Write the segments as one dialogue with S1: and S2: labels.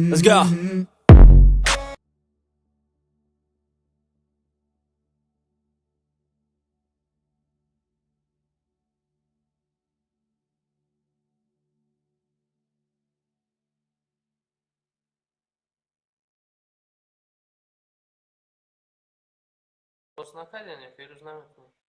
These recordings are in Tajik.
S1: Let's go.
S2: Боз накардем, Фирӯз наметавонад.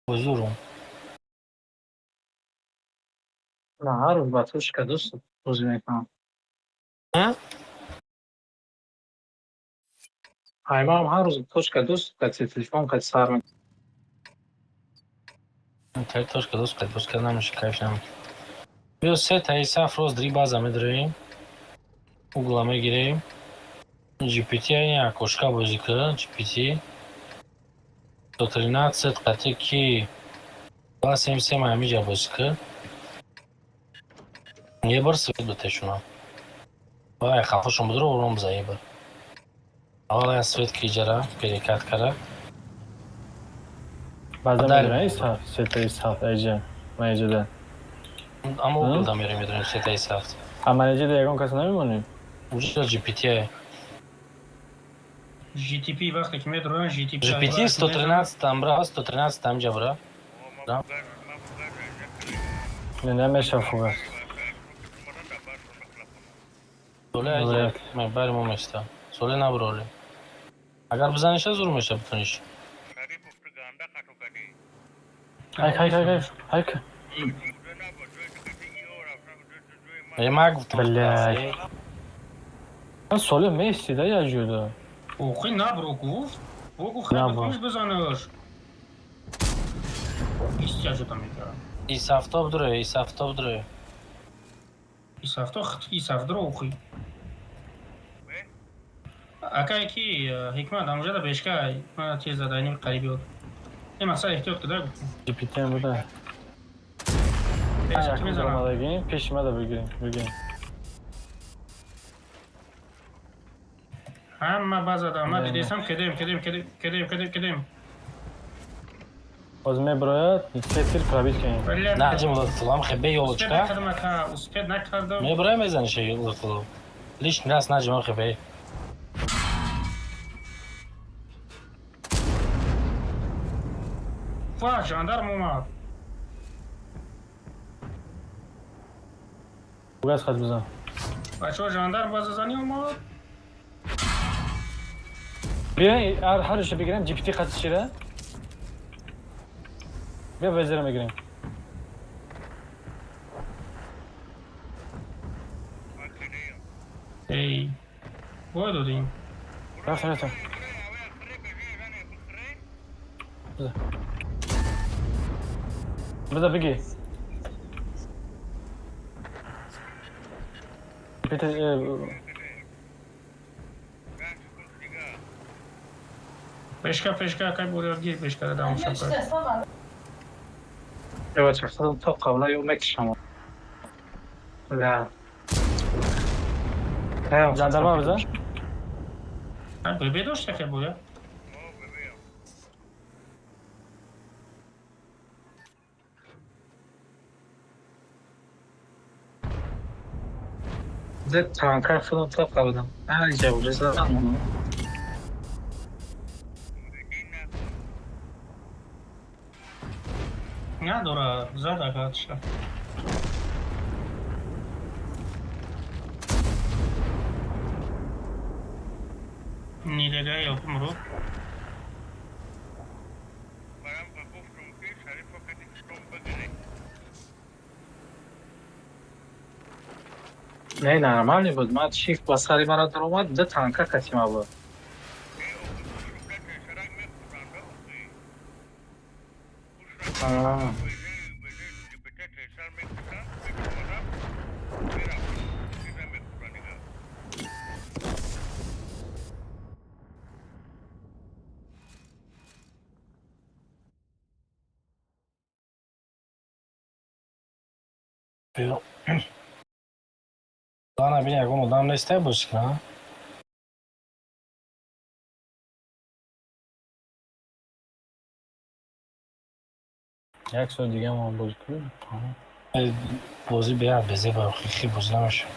S2: Бозурум.
S1: На ҳар рӯз ба точка дӯст бозӣ мекунам. Аймаам ҳар рӯз точка дӯст кати телефон кати сар мекунам.
S2: Точка дӯст кати боз карда намеша, кайф намекунам. Биё се таи саф рост дри база медроем. Угла мегирем. GPT окошка бозӣ кар, GPT. 113 қати ки 277 ҳамиҷа бозӣ кар. Ебар свет битешунам. Вай хафошон будро ором биза ебар. Аввал я свет ки иҷара перекат кара.
S3: Баъзан медонӣ саф, сетаи саф эҷа. Ман эҷада.
S2: Аммо углда мерем медонем сетаи саф.
S3: А ман эҷада ягон кас намемонем?
S2: Уҷа GPT.
S4: GTP вақте ки медроян GTP.
S2: GPT 113 там бра, 113 там ҷа бра.
S3: Не, намеша фугас.
S2: Соле бари мо места. Соле наброли. Агар бизаниша зур меша битуниш.
S3: Хайк, хайк, хайк, хайк.
S2: Е ма гуфтам.
S3: Блядь. Соле мести да я ҷуда.
S4: Охи набро гуфт. О гуфт хай бизанаш. Истя ҷуда мекард.
S2: Исафтоб дурэ, исафтоб дурэ.
S4: Исафто исафдро охи. Акай ки ҳикмат амужада бешка мана тез зада ини қариби от. Е мақсад эҳтиёт куда гуфтам.
S3: GPT ам буда. Пеши мада бигирем, бигирем.
S4: Ҳама базада ма дидесам кедем, кедем, кедем, кедем, кедем, кедем.
S3: Боз меброяд, се тир пробит кунем.
S2: Наҷим лутфуллам хебе ёлочка.
S4: Успед накардам.
S2: Меброя мезаниша лутфулло. Лишний раз наҷим хебе.
S4: Ва, жандарм омад.
S3: Фугас хат бизан.
S4: Бачаҳо жандарм базазанӣ омад.
S3: Биё ҳарша бигирем GPT хат чира. Биё вазира мегирем.
S4: Эй, бой додем.
S3: Рафтам, рафтам. Биза бигӣ. GPT
S4: Пешка, пешка, кай бурёр гир пешка да даун шакар.
S1: Ева чахсадам то қабла ё мекишам. Ла.
S3: Жандарма биза?
S4: Бебе дошта ке буя?
S1: Зе танка худам то қабудам. А ҷавоб задам.
S4: Надора, зада катша. Нилегай ёкумру.
S1: Не, нормальный буд. Ман шифт ба сари мара даромад, ду танка катима буд.
S2: Лана бин ягон одам нестай бозӣ кунад?
S3: Як соат дига мо бозӣ кунем.
S2: Бозӣ беҳад безеба, хи бозӣ намешавад.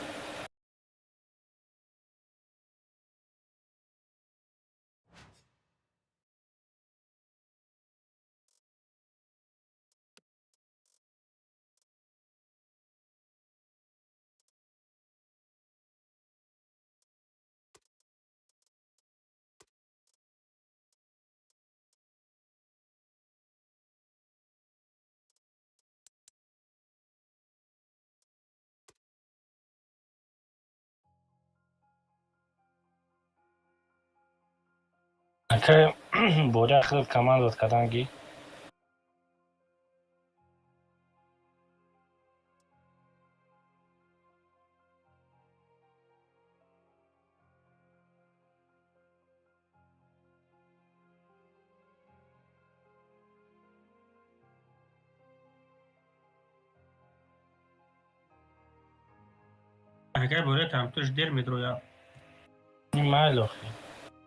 S2: Акай боря худат командат кардан ги.
S4: Акай боре компютерш дер медроя.
S2: Майли охи.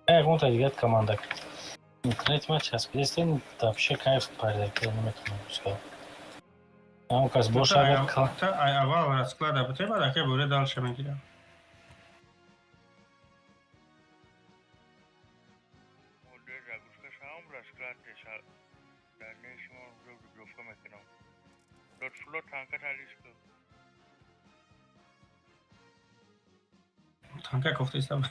S2: Ягонта дигар команда. Интернет ма часпидестен, вообще кайф парида, ки наметонам пускал. Ам кас боша агар
S4: Та ай аввал расклада бите, баъд акай боре дальше мегирам.
S5: Модель загрузка шавам расклад деша. Дальнейшем уже регулировка мекунам. Лотфулло танка талиш ку.
S4: Танка кофтаистам.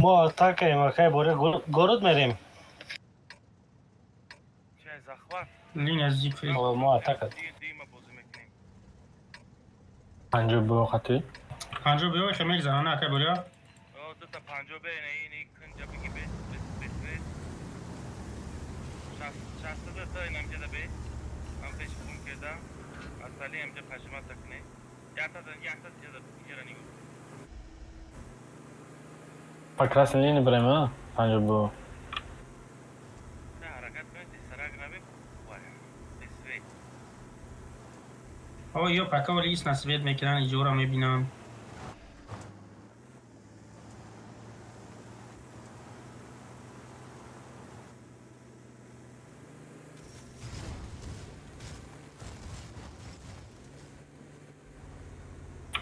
S2: Мо атакаем, акай боре город мерем.
S5: Чай захват.
S4: Линия зикфри.
S2: Мо атака.
S5: Дима бозӣ мекунем.
S3: Панҷо бо хати.
S4: Панҷо биё хе мегзарам, на акай боре.
S5: О, дута панҷо бе, не ин кунҷа биги бес бес бес бес. Шаст шаст та инам ҷада бе. Ам пеш бункерда. Асали ам ҷа пашма такне. Якта якта ҷада ҷара нигу.
S3: По красной линии брем, а? Панҷо бо.
S5: Та ҳаракат кунед, сарак набе. Вай. Свет.
S4: О, ё пока вали ис на свет мекунан, иҷора мебинам.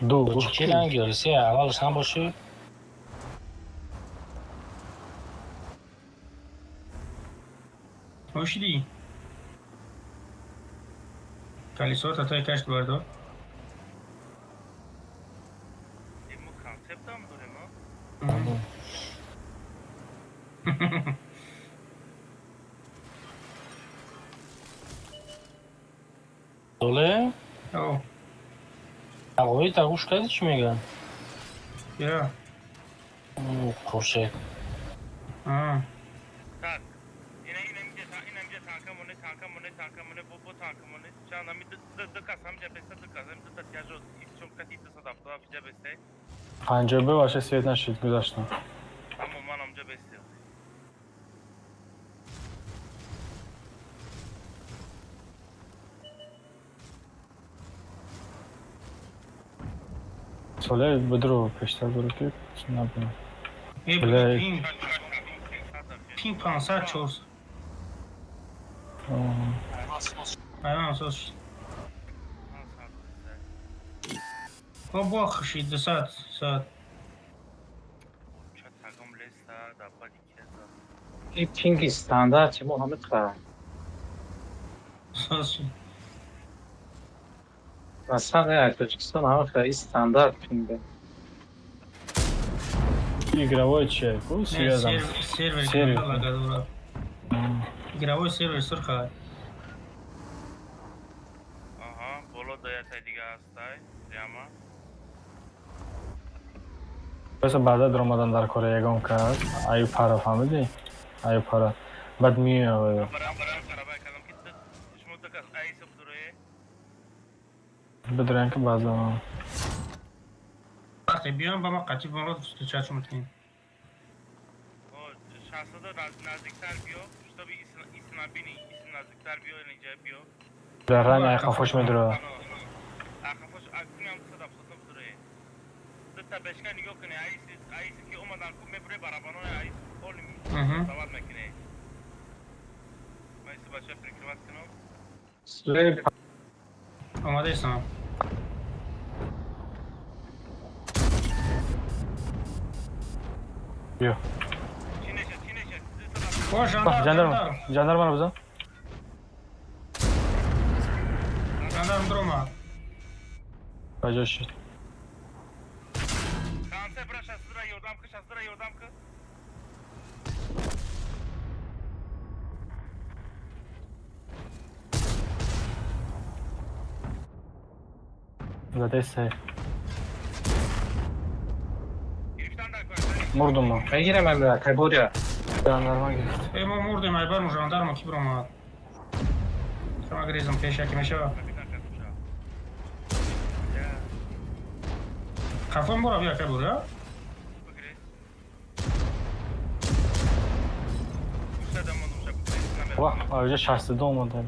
S3: Ду гуфт.
S2: Чӣ ранги ёрисе аввалш набошӣ?
S4: Ошиди. Колесо татай кашт бардор.
S5: Мо концептам дорем, а?
S2: Доле?
S4: О,
S2: Ағои та гӯш кардӣ чӣ мегӯянд?
S4: я.
S2: Хуршед.
S4: А.
S5: Так. Ина инам ҷа инам ҷа танка моне, танка моне, танка моне, бо бо танка моне. Чанд ами д кас ҳам ҷа беста, д кас ҳам д та тяжо чон кати 277 ҷа бесте.
S3: Панҷо бо ваше свет нашид гузаштам.
S5: Аммо ман ҳам ҷа бесте.
S3: Соле бидро пештар биро ки набинам.
S4: Э,
S3: Бля.
S4: пинг пинг 500 400. Айман сос. О, бо хши 200 сад.
S5: Ча тагом леста да бади кеза.
S1: И пинги стандарти мо ҳамин қадр.
S4: Сос.
S1: Масалан, Тоҷикистон ҳамин қадр и стандарт пинга.
S3: Игровой чек, ку связан.
S4: Сервер
S3: Сервер.
S4: лагадура. Игровой сервер сурха.
S5: Аҳа, боло да яктай дига ҳастай. Прямо.
S3: Баса баъда даромадан дар кора ягон кас. Аю пара фаҳмидӣ? Аю пара. Баъд меояд.
S5: Барам барам карабай кардам ки шумо д кас айса будурое.
S3: Бидурем ки баъзан.
S4: Вақте биём ба ма қатиб моро встречать мекунем.
S5: О, шастада наздиктар биё, чтобы исна бини, исна наздиктар биё, инҷа биё.
S3: Дар рани ай қафош медура.
S5: Ақафош акунам 270 будурое. Дута бешка нигоҳ кунед, айси айси ки омадан ку мебуре барабанои айс оли сават мекунед. Ма иси бача прикрывать кунам.
S1: Суе
S4: Омадаистам.
S3: Биё.
S5: Чӣ нешад, чӣ нешад? 270.
S4: О, жандарм,
S3: Жандарма,
S4: жандарм.
S3: жандармаро бизан.
S4: Жандарм дрома.
S3: Ба ҷо шид.
S5: Камсе бира шастра ёрдам ки, шастра ёрдам ки.
S3: Задаи се.
S5: Гирифтан дар кор. Шариф.
S3: Мурдум ман.
S1: Мегирам амира, кайбория.
S3: Жандарма гирифт.
S4: Э, мо мурдем, ай барм жандармо ки биромад. Кама грезам пеша ки мешава.
S5: Капитан Катуша. Я,
S4: Қафон бора бия кай бора.
S5: бигиред. Дусада мондум, ша бигиред, намерам.
S3: Ва, аҷа 62 омада.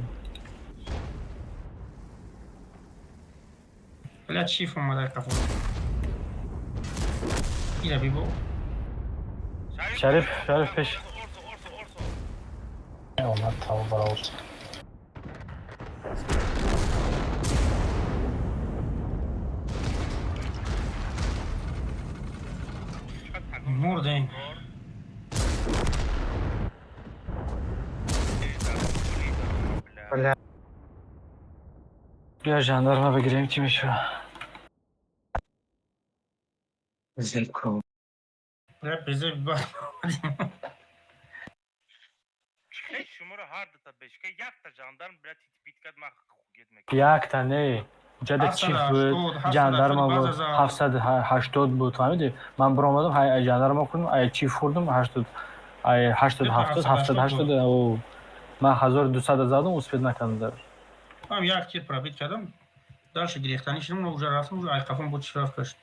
S4: Бля, чиф омада ай қафон. Ира бибо.
S3: Шариф, Шариф пеш.
S5: Орсо, орсо, орсо.
S2: Омад тав баровард.
S5: Чақад танком
S4: Мурдем.
S5: кор. Э, дар кори, дар- бля.
S1: Бля.
S3: Биё жандарма бигирем, чӣ мешава?
S1: Зилку.
S4: Бля, безе ба.
S5: Чӣ шуморо ҳар дута бешка якта жандарм бля титпит кард, ман хугет мекардам.
S3: Якта не. Ҷада чиф буд, жандарма буд, 780 буд, фаҳмидӣ? Ман биромадам, ҳай жандарма хӯрдам, ай чиф хӯрдам, 80, ай 87, 780, о. Ман 1200 задам, успеть накардам дар.
S4: Ман як тир пробить кардам. Дальше гирехтани шудам, но уже рафтам, уже ай қафон буд чиф рафт кашт.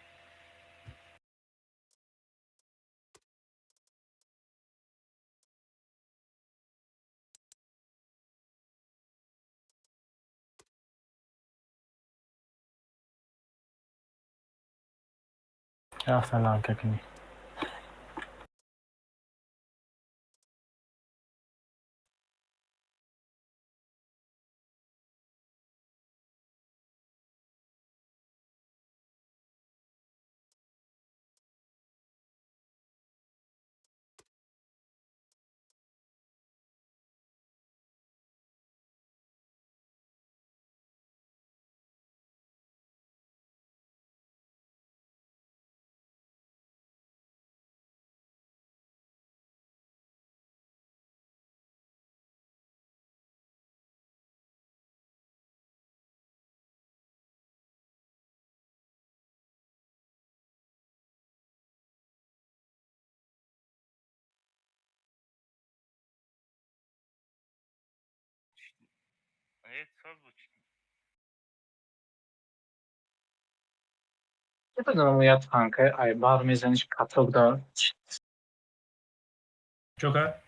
S3: Рафтан ланка кунӣ.
S5: Э, соз буд.
S1: Намедонам, я танка ай бар мезаниш каток да.
S4: Чока?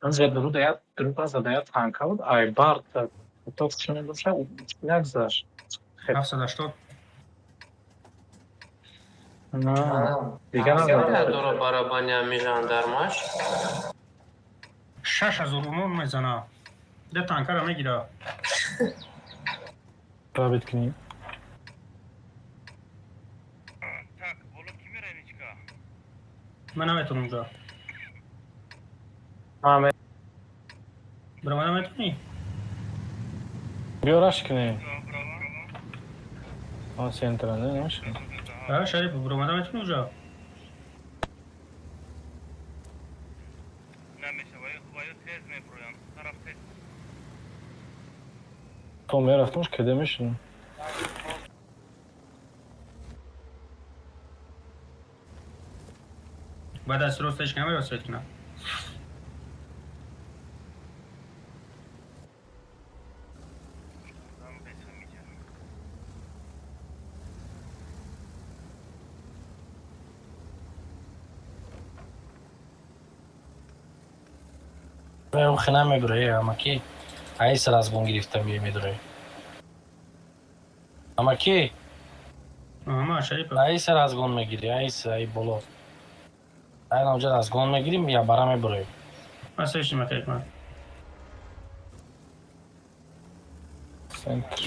S1: Анза дуруда я друга зада я танка буд, ай бар та каток чӣ мебоша, нагзашт.
S4: 780.
S1: На, дигар надорам.
S6: Дора барабани ами жандармаш.
S4: 6000 умон мезана. Де танкара мегира.
S3: Пробить кунӣ.
S5: Так, боло ки мера ничка?
S4: Ман наметонам уже.
S1: Ман
S4: Бра, ман наметонӣ?
S3: Биё раш кунем.
S5: Браво, браво.
S3: Он центра, не, намешава?
S4: А, Шариф, бра, ман наметонӣ уже.
S5: Намеша, ваё тез меброян. Тараф тез.
S3: То мерафтам, кеде мешудам.
S4: Баъд аз рост ҳеч намера свет кунам.
S5: Дам беса миҷа.
S2: Охи намебурӣ, амаки. Ай разгон гирифта медурӣ. Амаки,
S4: Ама, Шариф.
S2: айса разгон мегирӣ, айса, ай боло. Ай намҷа разгон мегирим, я бара мебурӣ.
S4: Ман сеш нима кайф ман.
S3: Центр.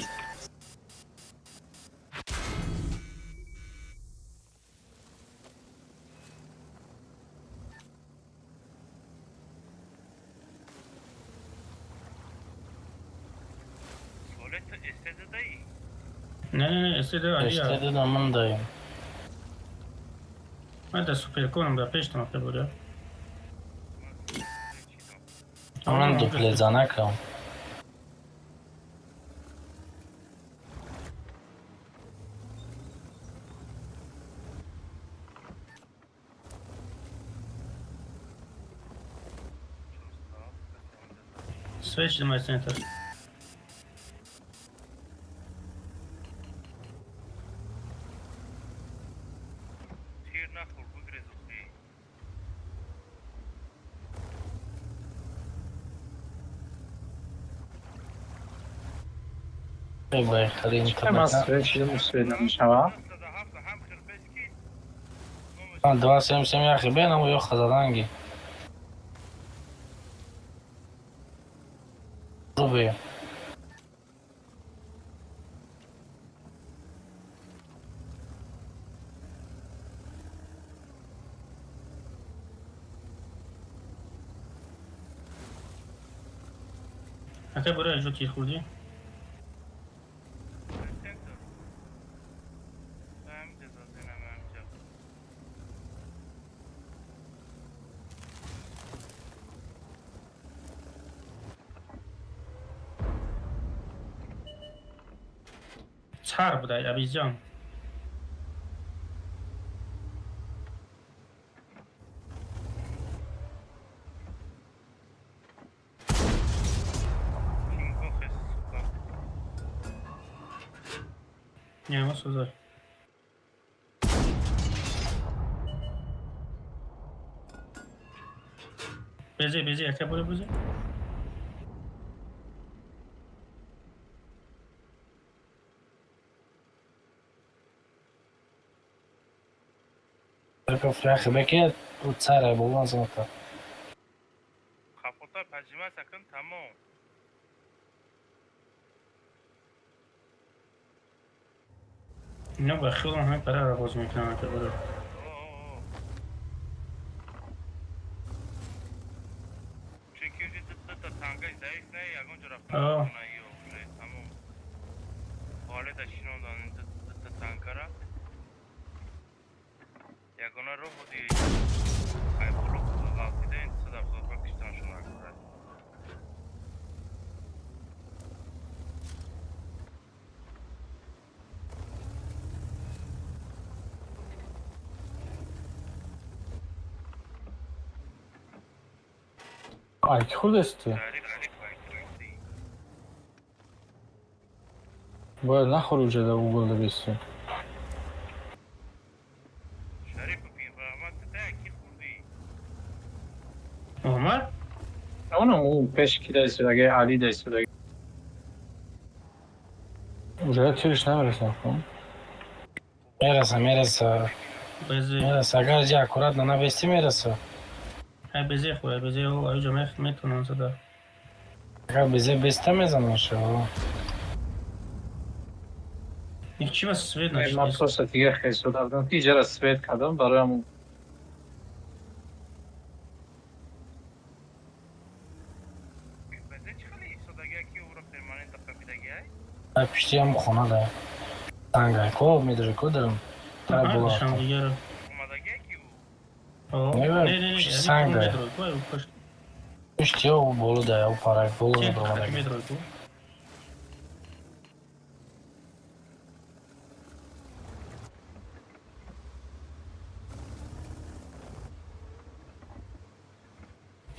S5: СТД-даи?
S4: Не, не, не, СТД алия.
S2: СТД да ман даем.
S4: Ман да суперконам да пештам ака буря.
S2: Ман дуплет занакам.
S4: Свет шидам ай центр.
S5: Тир нахӯр, бигрез охи.
S2: Бай, хали
S1: Чӣ ман
S2: интернет.
S1: свет шидам, свет намешава?
S5: 7 ҳам хирбес ки
S2: Два семь семь яхи бенам ё хазаданги. Рубе.
S4: Ака буря ҷо тир хӯрдӣ?
S5: центр. Ҳамҷа задинам ҳамҷа.
S4: Цар будай абизҷон.
S5: Кингохес, сука.
S4: Не, ма созай. Безе, безе, ака буря безе.
S2: Только фряхи беке у царя булан заната.
S5: Хафота пажима сакын тамом.
S4: Ино ба хиёлам ҳамин параро боз мекунам ака буря.
S5: О, чунки уже дута тангаи заиф не, ягон ҷо рафта наметавона ё уже тамом. Туалета шинондан дута танкара. Ягона роҳ буди ай боло ғалтида ин 175 киштаншон акурат.
S3: Ай, ки хӯрдаст ту?
S5: Шариф шариф.
S3: Бояд нахӯри уҷада уголда бистӣ.
S5: Шарипов, раҳмат, та ки хӯрдӣ?
S4: Муҳаммад?
S1: Онам ӯ пеш ки да истодаги, Али да истодаги.
S3: Уҷада тирш намерасад, хӯ?
S2: Мераса, мераса.
S4: Безе.
S2: Мераса. Агар ҷа аккуратно набести мераса.
S4: Ай безе хӯр, ай безе о, ай ҷо метавонам зада.
S2: Агар безе беста мезанам шо.
S4: Ник чи бас свет
S1: Ман
S4: нашид?
S1: просто дига хестода будам ки иҷара свет кардам барои ҳамун.
S5: Безе чӣ хеле истодагия ки ӯро перманент қапидагиай?
S2: Ай пишти ҳам хона да. Тангай ко медори ко дарам. Тара була.
S4: Шам дигаро.
S5: Омадагия ки ӯ?
S4: О,
S2: Не,
S4: не, не, не,
S2: санг да.
S4: метро, ку, ай пошт.
S2: Пишти ё болу да, ё парай болу
S4: Центр
S2: бромадаги.
S4: метро, ку.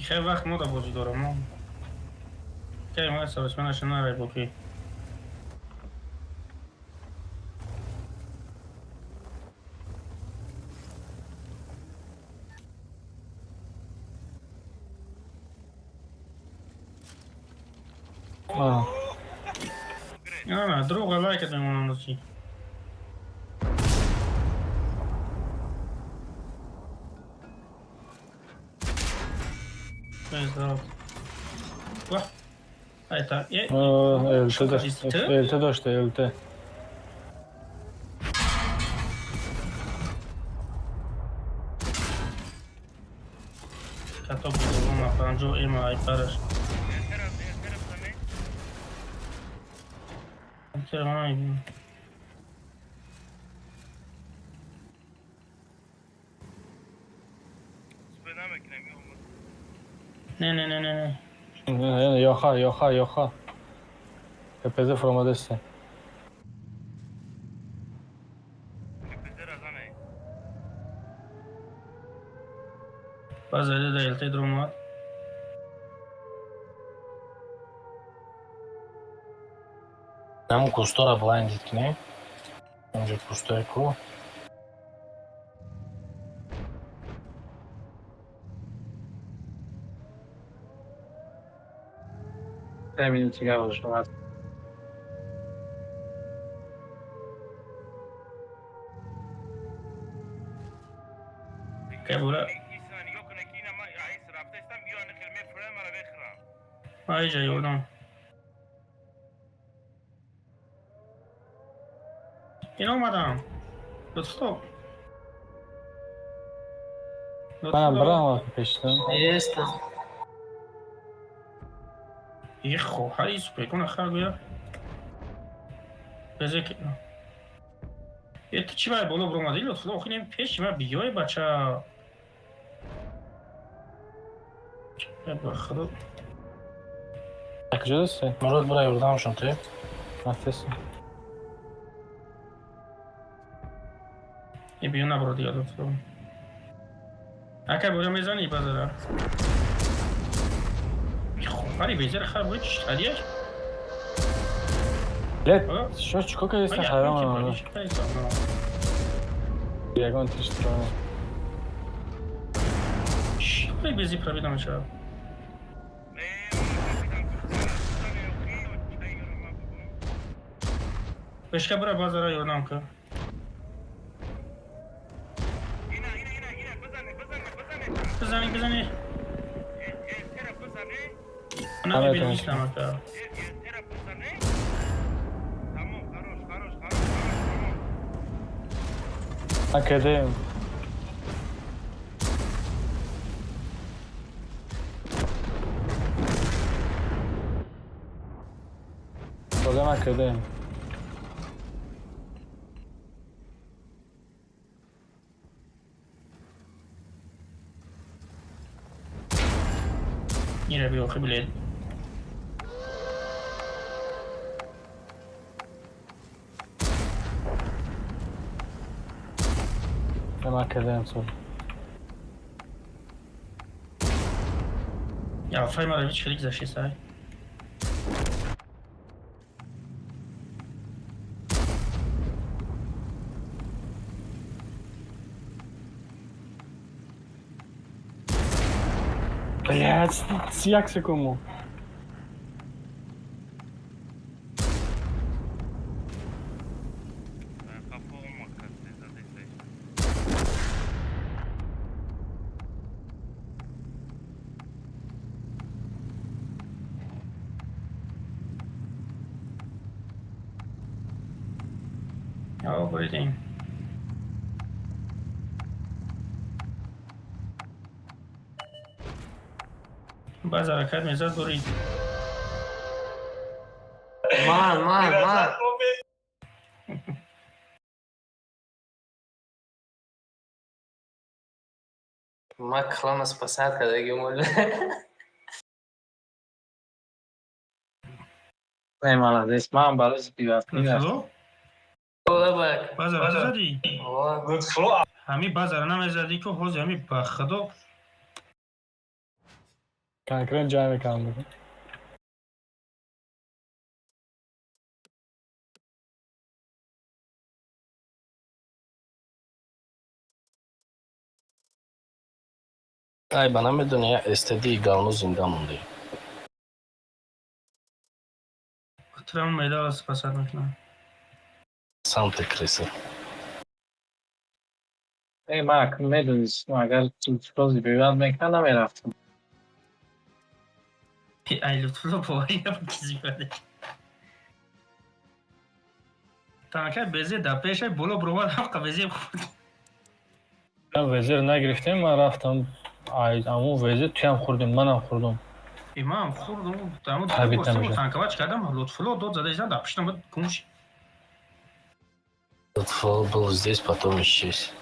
S4: Хеле вақт мо да бозӣ дорам. Кай ма сабасманаша нарай боки.
S3: А,
S4: На, друга лайкат мемонам рости. Вах. Айта, е,
S3: ЛТ дошта, ЛТ дошта, ЛТ.
S4: Като буду на 50 эма ай параш.
S5: Эртераб, эртераб зане?
S4: Чаро ман намебинам?
S5: Спе намекунем ё омад.
S4: Не, не, не, не, не.
S3: Не, ёха, ёха, ёха. КПЗ фуромадасте.
S5: КПЗ разане.
S4: База да ЛТ дромад.
S2: Наму кустора блайндит кине. Онҷо кустое ку.
S1: Се минути гава шумат.
S4: Кай бура?
S5: Исра нигоҳ кунед ки ина ман аис рафтаистам, биё ани хел мефурам, мара бехӯрам.
S4: Айҷа ёрдам. Ин омадам. Лутфулло.
S3: Манам бирам пештам.
S6: Естам.
S4: И хоҳари супекона хар гӯя. Безе ки. Е ту чӣ бай боло биромадӣ Лутфулло? Охи нем пеши ма биёй бача. Е ба худо.
S3: Куҷо дасте?
S2: Мурод бура ёрдамшон те.
S3: Рафтесте.
S4: Е биё набро дига Лутфулло. Ака бура мезанӣ базара. Хоҳари безер хар буи чӣ тадияш?
S3: Лет, шо чикор кардистан? Ҳайрон. Ягон тиш троне.
S4: Чӣ бези пробида мешавад? Бешка бура базара ёрдам кун.
S5: Ина, ина, ина, ина, бизане, бизане, бизане.
S4: Бизанӣ, бизанӣ.
S5: Елтера бизане.
S4: Намебинам ислам ака.
S5: Елтера бизане. Тамом, хорош, хорош, хорош, хорош, тамом.
S3: Ман кардем. Бозе ман кардем.
S4: Ира биё охи билет.
S3: Ман кардем сол.
S4: Я файмара ҳеҷ хеле гузашти сай.
S3: Блядь, як секунду.
S5: Қафо омад касе задесай.
S4: Ао буридем. Баз ҳаракат мезад бурид.
S6: Ман, ман, ман. Ма клана спасать кардагим оли.
S1: Не, молодец. Ман барои бивақт рафтам.
S4: Лутфулло?
S6: Ола бак.
S4: Базара ту задӣ?
S6: Ова.
S2: Лутфулло
S4: Ҳами базара намезадӣ ку ҳозир ҳами ба худо.
S3: Конкрет ҷамъ мекардам.
S2: Ай ба намедони я СТД говно зинда монди.
S4: Трам медала спасать мекунам.
S2: Сам ты крыса.
S1: Э, ман акн медонистам, агар рози бивақт мекард намерафтам.
S4: Ай Лутфулло боварӣ набуд чизи баде. Танка безе да пешай боло бировад ҳаққа безе хӯрд.
S3: Ман везер нагирифтем, ман рафтам. Ай, аму везе туям хӯрдем, манам хӯрдум.
S4: Э ман хӯрдум, таму
S3: Табит намешад.
S4: танкавач кардам, Лутфулло дод зада изан да пиштам буд гумш.
S2: Лутфулло был здесь, потом исчез.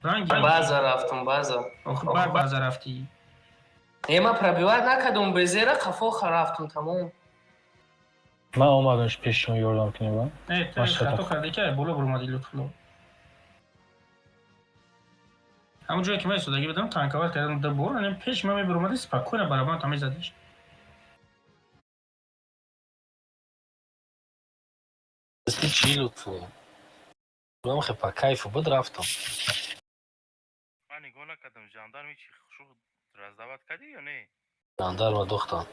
S4: Ранги.
S6: База рафтум, база.
S4: Охи, ба база рафтӣ.
S6: Не, ма пробивать накардум, безера қафо рафтум, тамом.
S3: Ман омадам пешшон ёрдам кунем.
S4: Не, ту
S3: Машаллах.
S4: хато кардӣ, ки боло буромадӣ, Лутфулло. Ҳамон ҷое ки ман истодагӣ будам, танковать кардам ду бор, ани пеш ман мебуромадӣ, спокойно барабан та мезадиш.
S2: Ты чӣ, Лутфулло? Ман хе по кайфу буд, рафтам.
S5: Ман нигоҳ накардам, жандарм ҳичи хушу раздавать кардӣ ё не?
S2: Жандарма дохтам.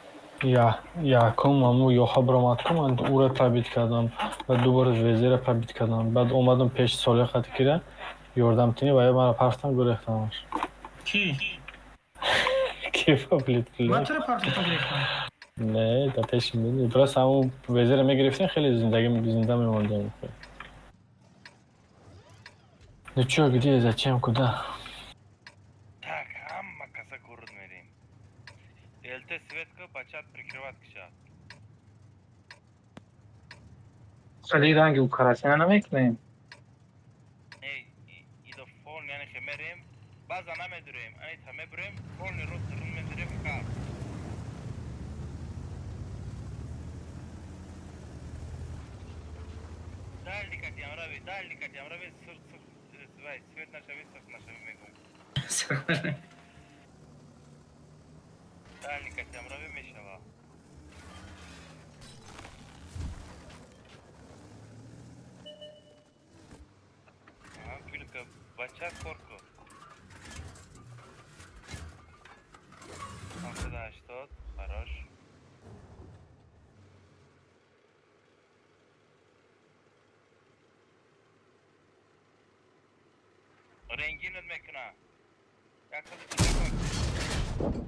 S3: Я якум аму ёха баромад ку, ман ура пробить кардам ва дубора везера пробить кардам. Баъд омадам пеши Солеҳ қатикира ёрдам тини ва ё мара партам, гурехтамаш.
S4: Ки?
S3: Кифа.
S4: Ман
S3: Блин.
S4: туро партофтам, гирехтам?
S3: Не, да пеши мени. Просто ҳамун везера мегирифтем, хеле зиндагӣ зинда мемондем. Ну чё, где, зачем, куда?
S5: Так, ҳама каса город мерем. ЛТ светка бачат прикрывать киша.
S1: Хеле ранги укарасина намекунем.
S5: Не, идо фон, яъне хе мерем, база намедурем, ани та мебурем, полный рост рун медурем хар. Дальний катям рави, дальний катям рави, сур сур, вай, свет нашави, сур нашави мегум. Дальний катям рави мешава. Аҳа, пилка, бача корку. 580, хорош. Рентгенат мекуна. 140.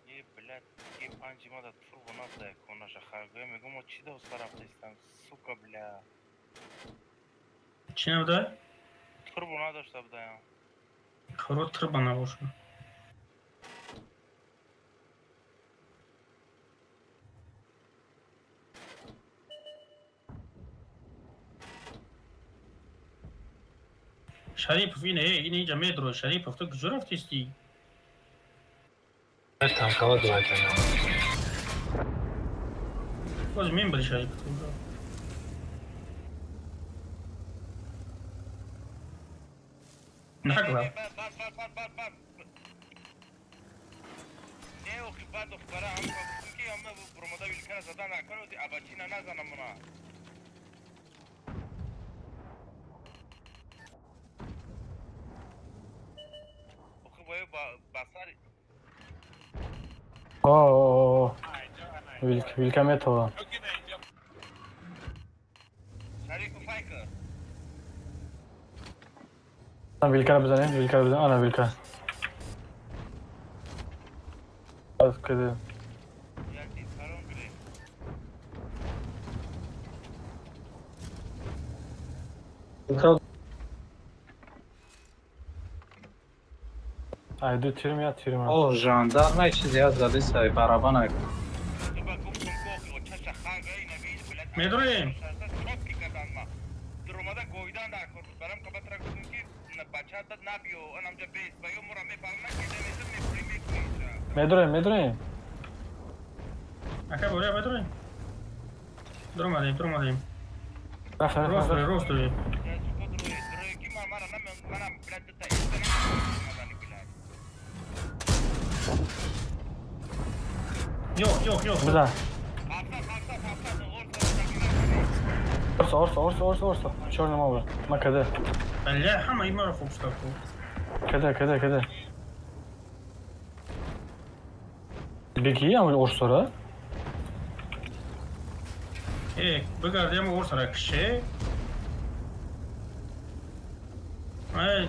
S5: Е, блядь, е панҷи ма да турбо набуда конаша харгоя мегум, мо чӣ доста рафтаистам, сука, бля.
S4: Чӣ набуда?
S5: Турбо надошта будаям.
S4: Коро турбо набоша. Шарипов, ине, ине инҷа медро. Шарипов, ту куҷо рафтисти?
S2: Танкова давайте.
S4: Боз мебари, Шарипов. Нагла.
S5: Бад, бад, бад, бад, бад, бад. Не, охи, бад, охи, бара, ҳам гуфтум ки ҳама буромада вилкара задан накун, абачина назанам уна. Охи, бо басар.
S3: О, о, о, вилка метова.
S5: Шарипов, айка.
S3: Вилкара бизанем, вилкара бизанем, ана вилка. Каде?
S5: Як сарон гирем.
S1: Вилка.
S3: Ай, ду тирм, я тирм.
S1: О, жандарма чизи я зади сай барабан ай.
S5: Ту ба гуфтум ку охи, очаша харгоя инави, блядь.
S4: Медроем.
S5: Чопки кардан ма. Дуромада гоидан дар кор буд. Барам кабатра гуфтум ки бача дад набиё, анамҷа бес, ба ё мура мепална, кеда меса мепури мекуниша.
S3: Медроем, медроем.
S4: Ака, боря медроем. Дуромадем, дуромадем.
S3: Рафт, рафт,
S4: Рост,
S3: рафт.
S4: рост.
S5: Я чуко други, други ки ма мара наме, манам, блядь, дата иста намедани, блядь.
S4: Ёх, ёх, ёх.
S3: Бизан.
S5: Ҳафтад, ҳафтад, ҳафтад, орса, такина.
S3: Орсо, орсо, орсо, орсо, орсо. Чёрный мобил. Ма каде?
S4: Бля, ҳама имаро фокус кард.
S3: Каде, каде, каде? Беги, ам орсора.
S4: Э, бигардем орсара кише. Ай,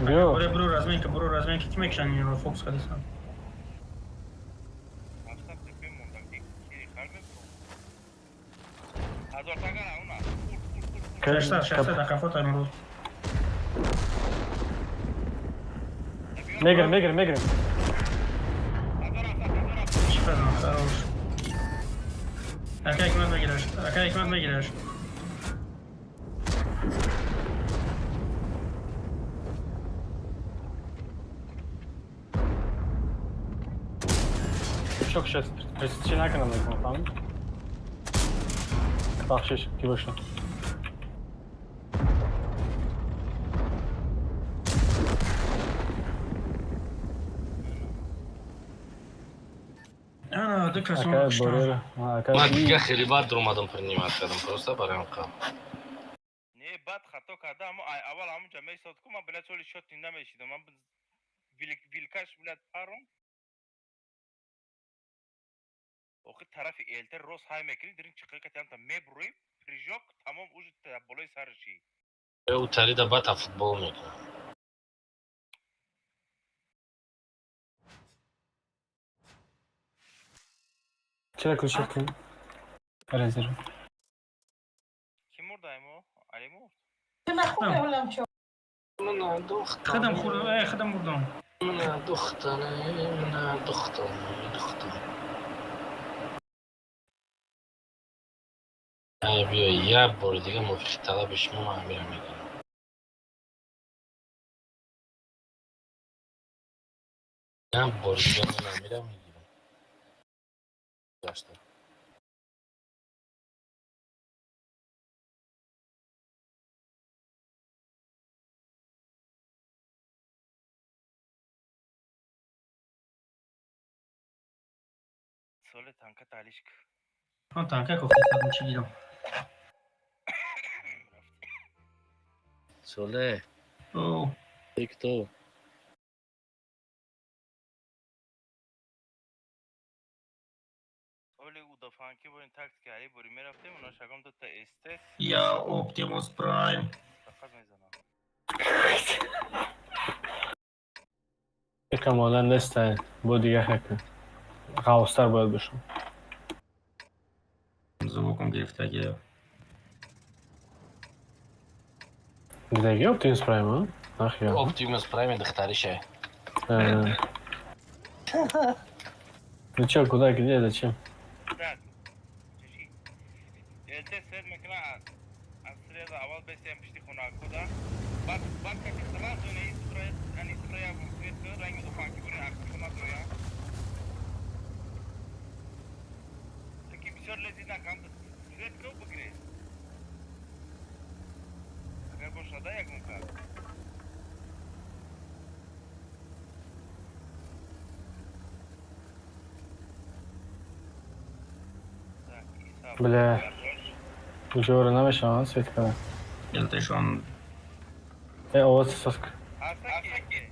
S3: Биё.
S4: Боре бро разменка, бро разменка, ки мекшан инро фокус кардисан.
S5: Ҳафтад тепе монда. Ҳазор тагара уна.
S4: 600, 600 қафо Таймуроз.
S3: Мегирем, мегирем, мегирем.
S4: Чӣ фарзанд, хорош. Ака Ҳикмат мегираш. Ака Ҳикмат мегираш.
S3: Шок сейчас чи накунам мекунам, фаҳмид? Бахшиш, ки боша.
S4: Ана, ду кас
S3: Ака
S4: куштан.
S3: борера. Ака.
S2: Ман дига хеле бад дуромадам, принимать кардам, просто барои он қабл.
S5: Не, баъд хато карда, аммо ай аввал ҳамунҷа меистод ку, ман, блядь, соли шот намешидам. Ман вилкаш, блядь, паром. Охи тарафи элтер рост ҳай мекунӣ, дирин чиқиқа катиамта мебурӣ, прыжок, тамом, уже болои сарши.
S2: Ӯ тарида бата футбол мекунад.
S3: Чера ключ кун? Резерв.
S5: Ки мурда имо? Али мурд?
S4: Худам хӯрдам, э, худам бурдам.
S2: Мана духтаре, мана духтаре, духтаре. Ай, биё, як бори дига мувофиқи талаби шумо ман амира мегирам. Як бори дига ман амира мегирам. Гашта.
S5: Соли танка талишк.
S4: Он танка кофта садм чӣ дидам.
S2: Соле,
S4: О,
S2: ты кто?
S5: Соли удафанки бо ин тактики али бури мерафтем, оно шагом дута СТ
S4: Я Оптимус Прайм.
S5: фақат мезанам.
S3: Ика мода нестай, бо дига хакун. Ғавстар бояд бошам.
S4: Звуком гирифтаги.
S3: Дидаги Оптимус Прайм, а? Нахия.
S2: Оптимус Прайм духтариша.
S3: Ну чё, куда, где, зачем?
S5: Так. Чеши. ЛТ свет мекуна аз среда аввал бесем пишти хона куда. Баъд как сразу не истроя, ани строя свет ранги удафанки бури аксона дроя. Таки бисёр лези накам свет ку бигиред. Агар бошада ягон кас. Так, Иса.
S3: Бля. Ҷора намешавам, свет када.
S4: Элтешон.
S3: Э, овоз соск.
S5: Ҳаста ки?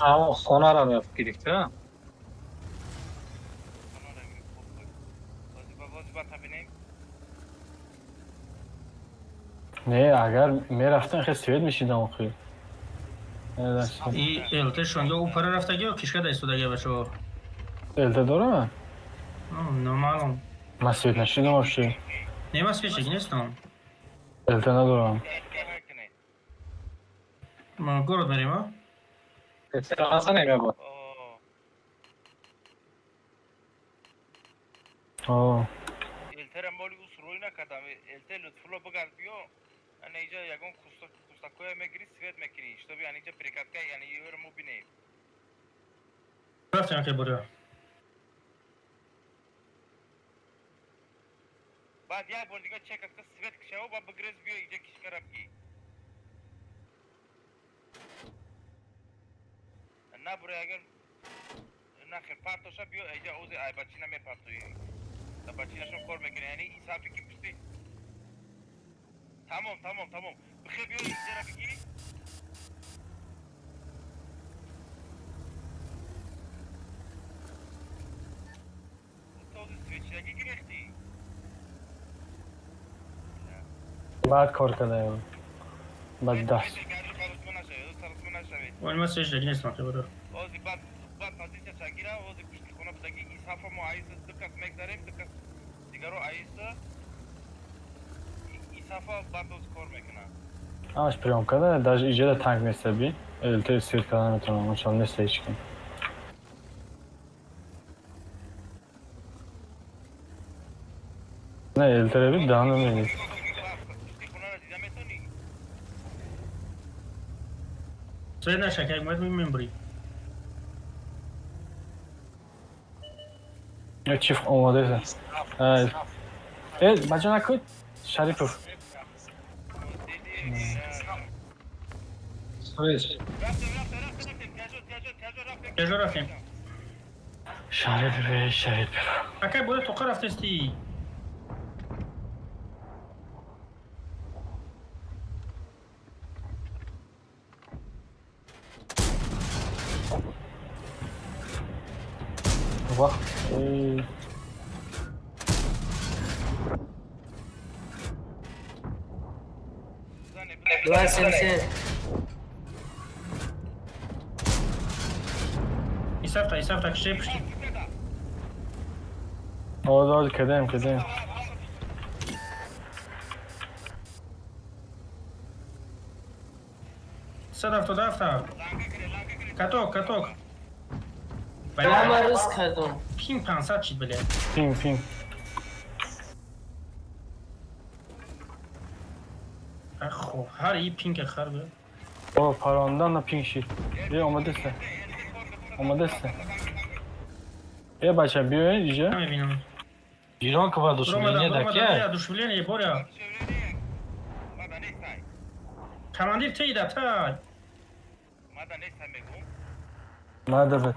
S1: Аммо хонаро рафт гирифта.
S5: Хонара гирифт, хуб буд. Бози ба табинем.
S3: Не, агар мерафтам, хел свет мешидам охи.
S4: И элтешон ё ӯ пара рафтаги ё кишка да истодаги бачаҳо.
S3: ЛТ дорам?
S4: Номаълум.
S3: Ман свет нашидам вообще.
S4: Не, ман свечек нестам.
S3: ЛТ надорам.
S4: Ма город мерем, а?
S1: Назанем ябо.
S5: О,
S3: О,
S5: элтера моли ус рӯй накардам. Элте Лутфулло бигард биё. Ана иҷа ягон кустакоя мегирӣ, свет мекунӣ. Чтобы ана иҷа прикатка, яъне ёро мо бинем.
S4: Рафтем ака боря.
S5: Баъд як бор дига чек ака свет кишаво, ба бигрез биё иҷа кишкара бигӣ. Набуре агар нахер партоша биё иҷа ози айбачина мепартоӣ. Бачинашон кор мекунӣ, яъне исафи ки пушти. Тамом, тамом, тамом. Бихе биё иҷара бигӣ. Този свечиягӣ гирехтӣ.
S3: Баъд кор кардаем. Баъд даст.
S4: Вали ман свечек нестам ака боря.
S5: Ози баъд позиция чагира, ози пушти хона будагӣ исафа мо аиса ду кас мегзарем, ду кас дигаро аиса. Исафа бардоз кор мекунад.
S3: Ҳамаш приём карда, даже иҷода танк неста би. ЛТ свет карда наметавонам, мисол неста ҳеч ким. Не, ЛТ би даҳана мебинед.
S5: Пушти хонаро дида метавонӣ?
S4: Свет наша, как мы мембри.
S3: Я чиф омода. Э, бача накун. Шарипов.
S5: Диди.
S1: Свет.
S5: Рафтем, рафтем, рафтем, рафтем. Каҷо, каҷо, каҷо рафтем?
S4: Каҷо рафтем?
S3: Шарипов, Шарипов.
S4: Акай бояд тоқа рафтести.
S3: Вах. Эй.
S5: Зане,
S6: 2 7 7.
S4: Исафта, исафта, кише пушти.
S3: Оз, оз, кадаем, кадаем.
S4: 177. Каток, каток.
S6: Ама рӯз кардум.
S4: Пинг 500 чид, бля.
S3: Пинг, пинг.
S4: Хоб, ҳар и пинг хар бля.
S3: О, парондан на пинг шид. Э, омадаста. Омадаста. Э, бача, биёед иҷа.
S4: Намебинам.
S2: Ирон ки воодушевление
S4: Ромадан,
S2: да ки?
S4: Ромадан, одушевление, боря.
S5: Мада нестай.
S4: Командир тейда, тай.
S5: Мада нестай мегум.
S3: Мада бе.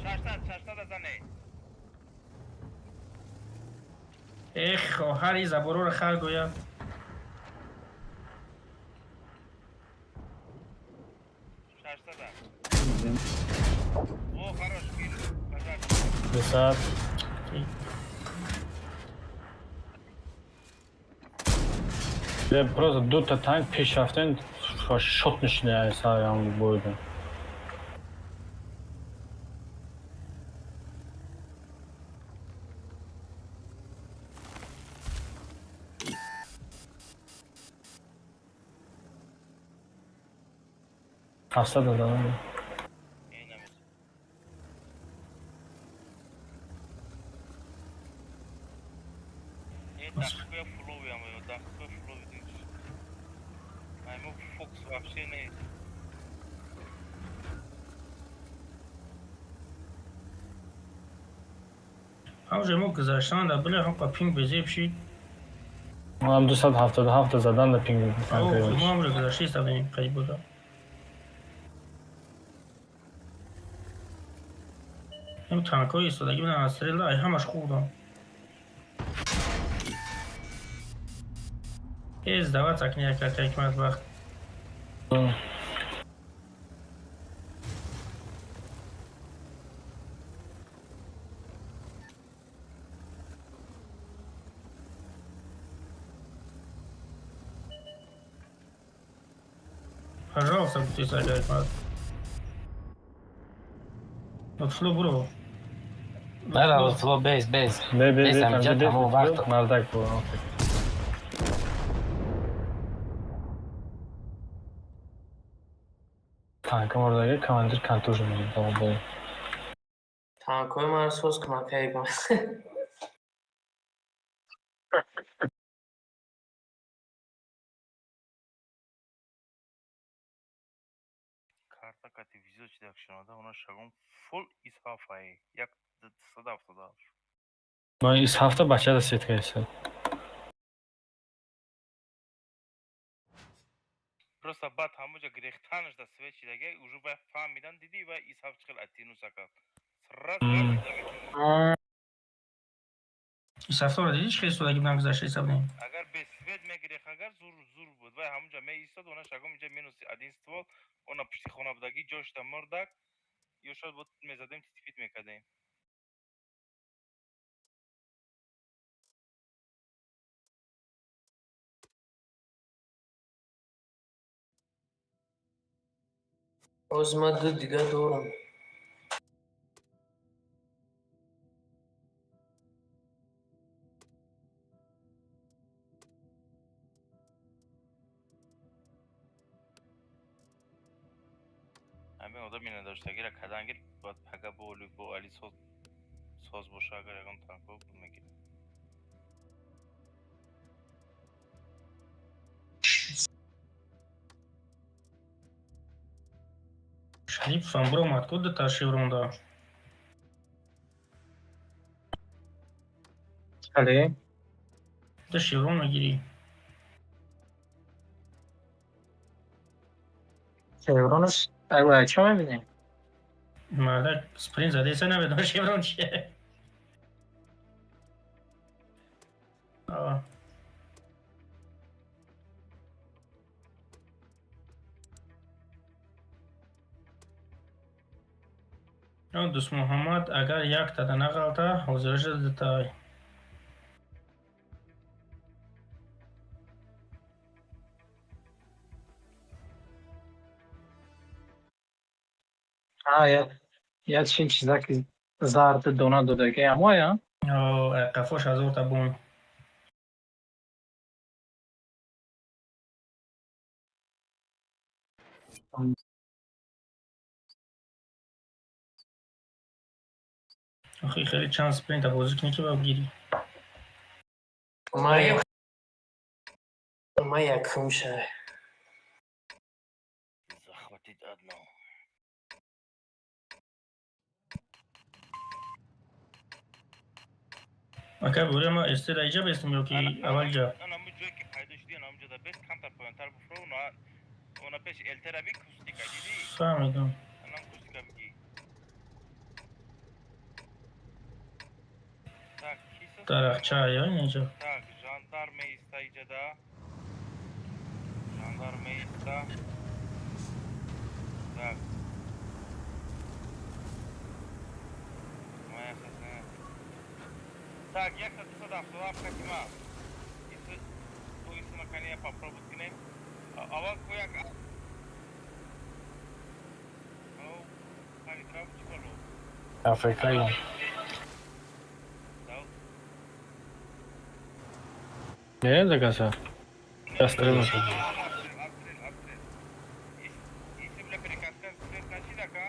S5: 600, 600 зане.
S4: Эх, ҳар и забороро хар гӯяд.
S5: 600. О, хорош, кил. Пожар.
S3: Дусад. Э, просто дута танк пеш рафтен, шот нишина сарам бурдем. 700 додам.
S5: Э, намеш. Э, дақиқаи флови ам, дақиқаи флови диш. Айму фокс вообще не.
S4: Ҳамже мо гузаштан да, бля, ҳамқа пинг безеб шид.
S3: Ман 277 задан да пинг
S4: Мо
S3: танк.
S4: ҳамже гузашта истадем, қариб буда. Ин танкҳои истодагӣ буданд аз стрела, ай ҳамаш хурдам. Э, сдаваться кни, ака ҳикмат вақт. Пожалуйста, гуфтест, ака ҳикмат. Лутфулло буро.
S2: Нара, Лутфулло, без, без.
S3: Бе, бе,
S2: Без,
S3: бе,
S2: амҷа,
S3: бе,
S2: тамом вақт.
S3: Мардак бу. Танка мордаги командир контужен буд.
S6: Танкҳои маро соз кун, акай ҳикмат.
S5: Карта кати визо чидак шинода, она шагом фул исафае. Як 177.
S3: Ман ис ҳафта бача да сетка иса.
S5: Просто баъд ҳамоҷа гирехтанаш да свет чидаге, уже вай фаҳмидан, диди вай исаф чӣ хел атинуса кард. Сразу
S4: Исафторо дидӣ, чӣ хел истодагӣ буданд гузашта истадем?
S5: Агар без свет мегирех, агар зур зур буд, вай ҳамонҷа меистод, она шагом инҷа минус один ствол, она пушти хона будагӣ, ҷошта мурдак, ё шояд бо мезадем, титифит мекардем.
S6: Ҳозир ман ду дига дорам.
S5: Ҳамин одами надоштагиро кадан гир, баъд пага бо Али соз боша, агар ягон танко мегирад.
S4: Шариповам биромад ку дута шевронда.
S1: Али.
S4: Ду шеврон мегирӣ.
S1: Шевронаш ай чӣ мебинем?
S4: Мардак спринт задеса, намедонам шеврон чие. А. Дӯст Муҳаммад, агар яктада нағалта, ҳозираша дутай.
S1: А, я чи чиза ки зард дона додаги амоя?
S4: Қафош ҳазорта бон. Охи, хеле чанд спринта бозӣ кунӣ, ки ба гирӣ.
S6: Ма якум шай.
S5: Захватить одно.
S4: Ака, буря, ма эстера иҷа бестам ё ки аввал ҷа?
S5: Ана ҷое ки пайдо шуди, ана ҷода бест, камтар поёнтар буфро, она пеш элтера би кустика дидӣ?
S4: Фаҳмидам.
S5: Анам кустика бигӣ. Так, киса.
S4: Дарахча ё инҷа.
S5: Так, жандарме иста иҷада. Жандарме иста. Так. Моя хазна. Так, 177 катима. Исы, то исы накония попробовать кунем. Аввал кояк. Ау, харид чӣ боло?
S2: Африкаи.
S5: Дау.
S3: Не, до конца. Сейчас стрельну.
S5: Обстрел, обстрел, обстрел. Исы, бля, перекаска, свет нашидака?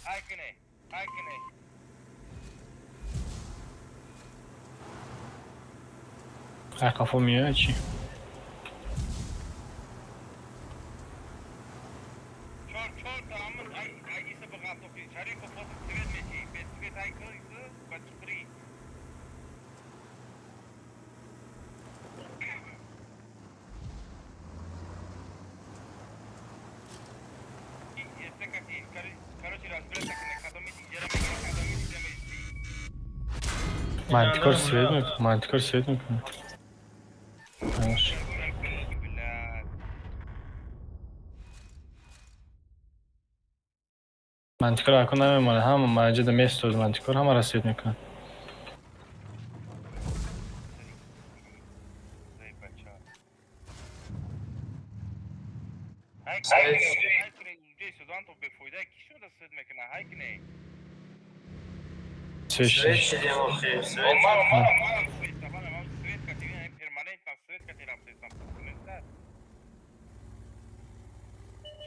S5: Айкне, айкне.
S3: Ай, қафо меояд чӣ?
S5: Чор, чор та амн ай ай исы бғатохи. Шарипов после свет мечи. Без свет айкы исы ба чиқри. Если кати, короче, разбираться кне, кадоми иҷара мегира, кадоми иҷара мести.
S3: Мантикор свет мекунад, мантикор свет мекунад. Маш.
S5: Блядь.
S3: Мантикор аку намемонад, ҳама маҷада местоз, мантикор ҳамаро свет мекунад.
S5: Зай бача. Ҳай кне, ҳай кне, унҷа судан то бефоида ки шуда свет мекуна, ҳай кне.
S3: Свет
S6: Свет
S3: шид.
S6: шидем охи, свет.
S5: Ман ман ман свет, ман ман свет кати, перманентно свет кати рафтесам.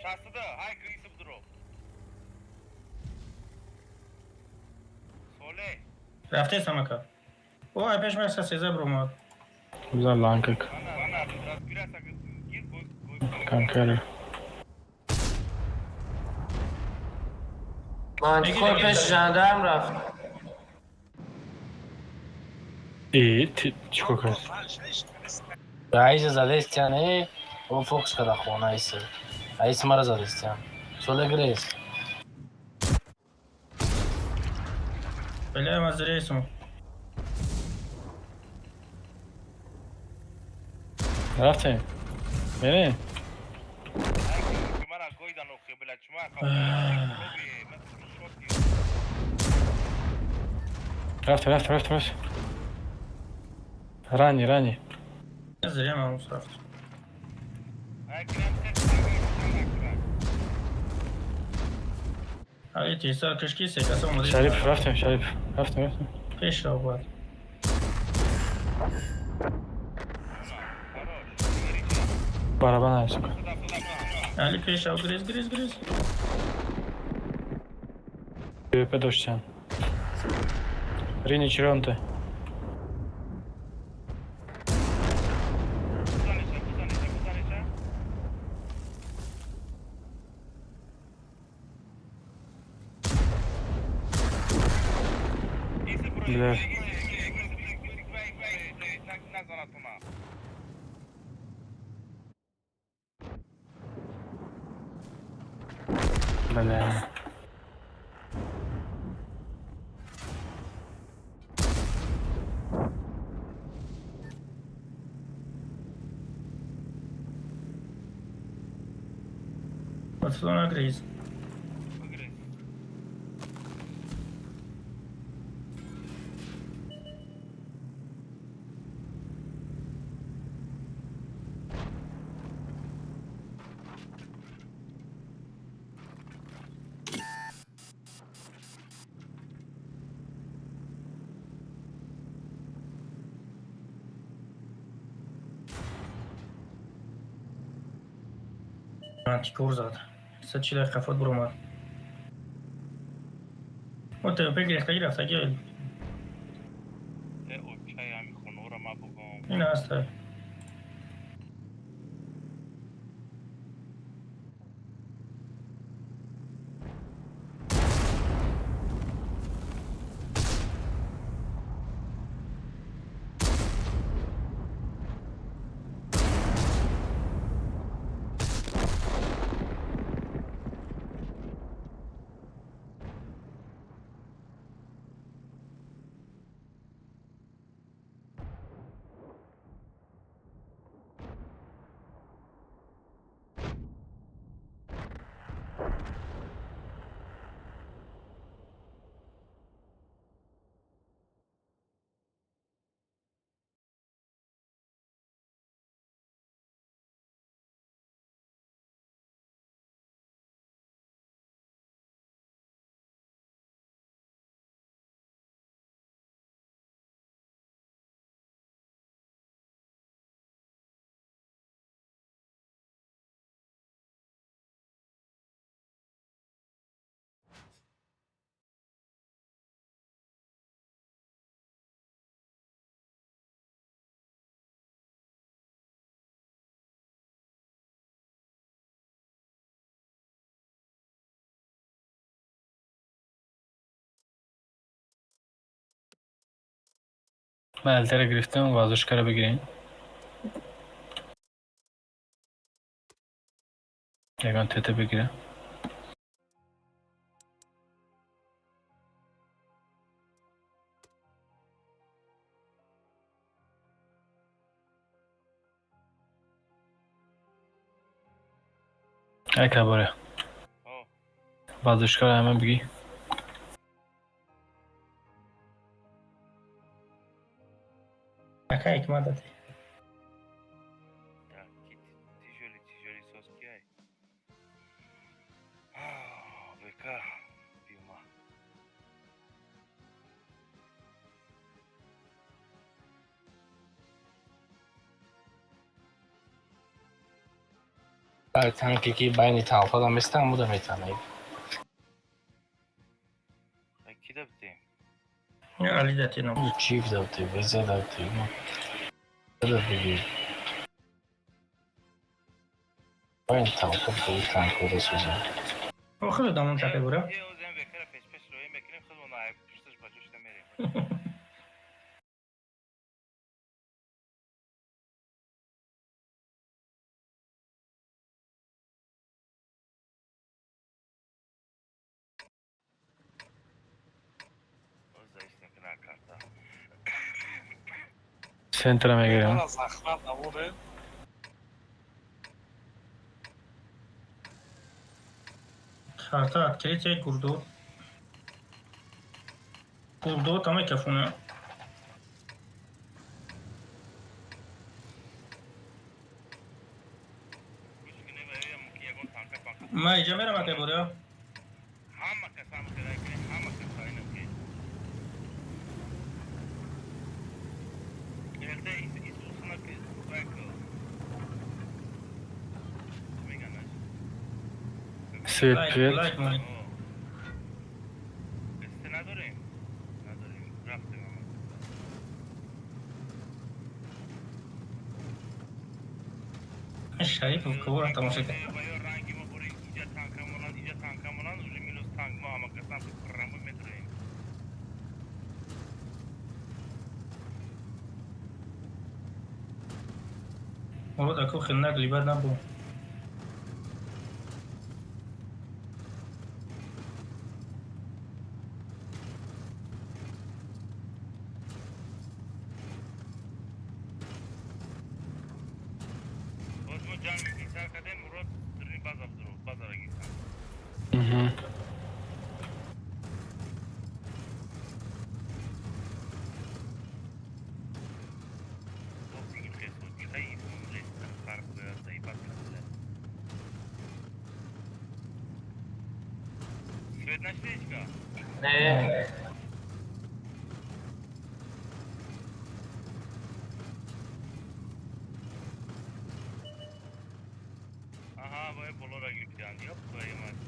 S5: 62, ҳай кисиб дуро. Соле.
S4: Рафтесам, ака. О, ай пеш ма 113 биромад.
S3: Бизар ланкак.
S5: Ана, ана, разбираться гир гой гой.
S3: Канкаре.
S6: Мантикор пеш жандарм рафт.
S3: И чӣ кор кард?
S2: Раиса задестян, э, о фокус када хона исы. Аисы мара задестян. Соле грес.
S4: Бля, ма зиресум.
S3: Рафтем. Мерем.
S5: Ҳай мара гойдан охи, бля, чума ка. Ман шоти.
S3: Рафтем, рафтем, рафтем, рафтем. Рани, рани.
S4: Зирем ам рафт.
S5: Ҳай кнем сет.
S4: Али тезтар киш ки се каса омода.
S3: Шариф, рафтем, Шариф. Рафтем, рафтем.
S4: Пеш рав бояд.
S5: Хорош. Мери.
S3: Барабан ай, сука.
S5: Куда, куда, куда?
S4: Али пеш рав, грез, грез, грез.
S3: ПВП доштан. Рини Чиронте.
S5: Бузаниша, бузаниша, бузаниша. Исе бро,
S3: Бля.
S5: Назанатуна.
S3: Бля.
S4: Барселона грез.
S5: Грез.
S4: Антикор зад. 140 дақиқа фот буромад. Мо ТВП гирифтагӣ рафтагӣ.
S5: Э, очай ҳами хонора ма бугум.
S4: Ин аст.
S3: Ман ЛТ-ра гирифтам, вазушкаро бигирем. Ягон ТТ бигирем. Ай каборе.
S5: О,
S3: Вазушкаро ҳама бигӣ.
S4: Ака ҳикмат дад.
S5: Да, ки тяжёлый, тяжёлый соз ки ай. Бека, бима.
S2: Танке ки байни талфа местам буда метанай.
S5: Ай, ки да битем?
S4: Али датино.
S2: Чиф дати, везе дати. Да биги. Байни талфа бу танко да суза.
S4: Охир дамон чақи бура.
S5: Е, озем бекара пеш пеш роӣ мекунем, худмон ай пушташ ба ҷошта мерем. Оз заис мекуна карта.
S3: Центра мегирем.
S1: Захват набуде.
S4: Карта открытие гурдо. Гурдо тама кафуна.
S5: Гӯш кунем, э, мумкин ягон танка панка.
S4: Ма иҷа мерам ака бура.
S5: Ҳама кас
S3: Свет,
S4: Лайк,
S3: привет.
S4: лайк монед.
S5: Эсте надорем? Надорем. Рафтем ама.
S4: Шарипов коворо тамошо кард.
S5: Ва ё ранги мо бури иҷа танка монанд, иҷа танка монанд, уже минус танк мо ама касан рамбо метроем.
S4: Мурод аку хел нагли бад набуд.
S5: Боз мо ҷанг мекунем, сар кардем, Мурод дурни база будро, базара гирифтан. Боз ин хесо, чай лестар фарқ дорад, заибат карда. Свет нашли,
S6: Не.
S5: Аҳа, вай болора гирифтианд. Ёп, твою мать.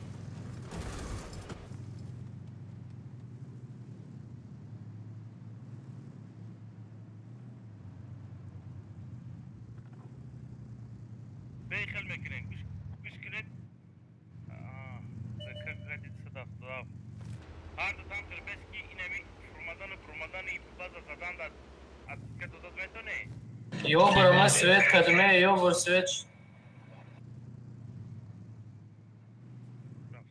S5: Бехел мекунем. Гӯш гӯш кунед. Аа, как садаф. Ҳар ду там хел бес ки инами фурмадану фурмадани база задан дар отписка додад метоне?
S6: Ё бор ма свет кадме, ё бор свет.
S5: Рафт.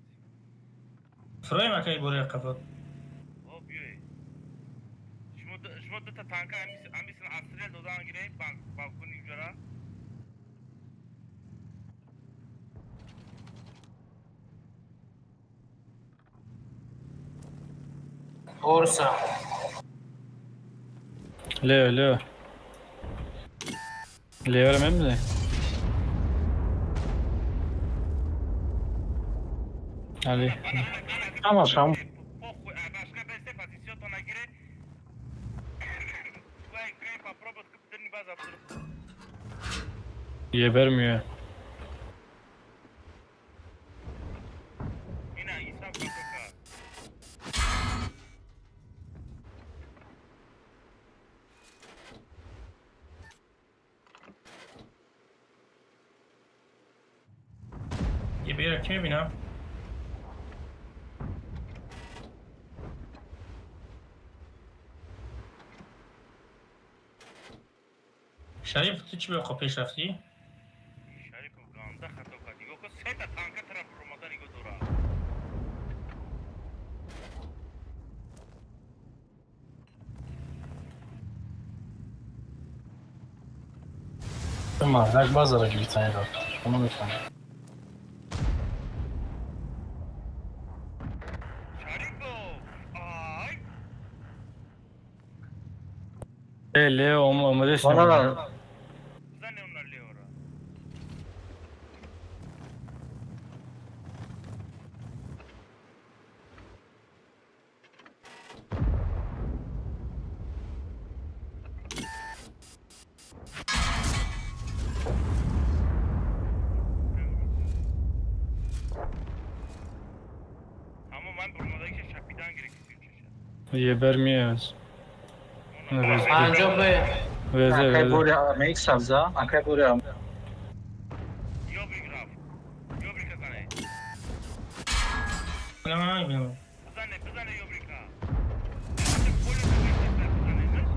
S4: Фроем акай бори қафо.
S5: О, биёй. Шумо дута танка амисн обстрел додан гирем балкони ҷора.
S6: Орса.
S3: Лео, Лео. Лео мембине? Али.
S1: Ҳамаш ҳам.
S5: Похуй, башка бесте позициото нагире. Кай кай попробуй дурни база будро.
S3: Ебер миё.
S5: Ина исав катока.
S4: Е бера ки мебинам? Шариф, ту чӣ ба пеш рафтӣ?
S5: Шарипов ганда хато кард. Нигоҳ кун, сета танка тараф омада нигоҳ дора.
S2: Мардак базара гирифтани дод. Шумо мефаҳмед.
S5: Шарипов! Ай!
S3: Э, Лео омадест.
S1: Вала.
S5: Бизане она Леора. Аммо ман бурмадагиша шапидан гирифтим чаша.
S3: Ебер миё.
S6: Панҷо бе.
S3: Везе,
S1: Акай
S3: везе.
S1: бори мек сабза, акай бори.
S5: Ёбик рафт. Ёбрика зане.
S4: На ман мебинам.
S5: Бизане, бизане ёбрика. Поле бизане, знаешь?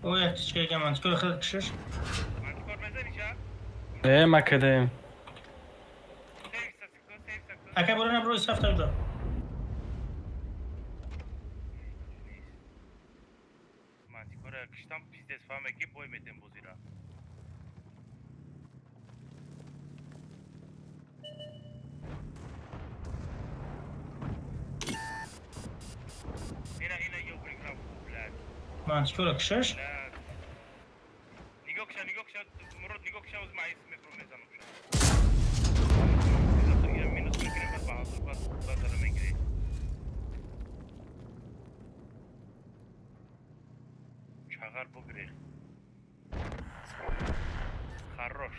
S4: О, як тичка гаман. Чикор хел кишиш?
S5: Мантикор мезаниша?
S3: Не, макадаем.
S5: Сейв сако, сейв сако.
S4: Акай бори набро исаф табда.
S5: Мантикора киштам пиздец фаҳме ки бой метем бозира. Ина ина ёбрик рафт, блядь.
S4: Ман чикор кишиш?
S5: Блядь. Нигоҳ кша, нигоҳ кша, Мурод, нигоҳ кша, оз ман айс мебурам мезанам ша. Я минус мекунем, баъд ба ҳазур, баъд базара мегирем. Бағал бугрех. Хорош.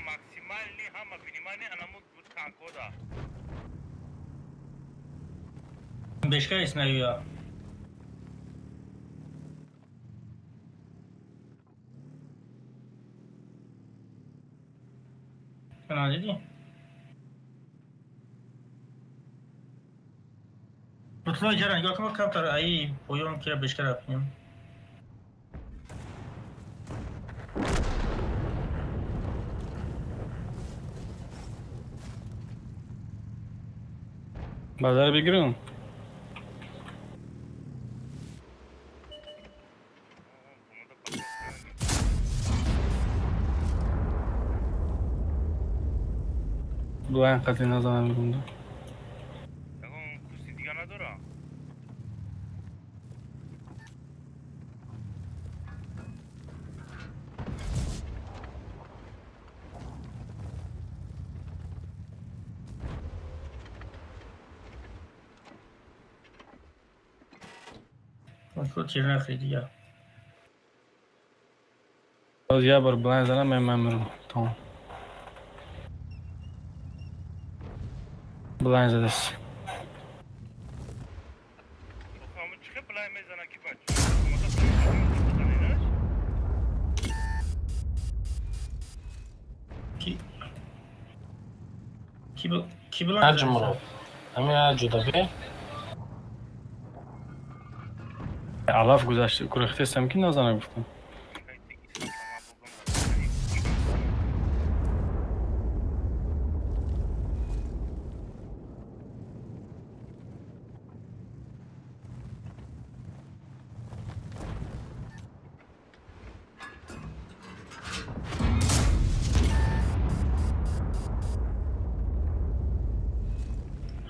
S5: Максимальный ҳама внимание анамуд буд танкода.
S4: Бешка иснаюя. Ана дидӣ? Лутфулло ҷара нигоҳ кун, камтар аи поён кира бешка рафтем.
S3: Базар бигирам. Дуаям қатъи назанам мегунда.
S5: Ягон курси дига надора?
S4: Лутфулло тир нахӯри дига.
S3: Боз як бор блайн занам, ман мемирам. Тамом. Блайн задаст.
S5: Охо, чӣ хел блайн мезана ки бач? Омода блайн мезаненаш?
S4: Ки ки ки блайн
S2: Ҳаҷмро. Ҳамин ҳаҷуда бе.
S3: Алаф гузашт, гурехтестам ки назана гуфтам.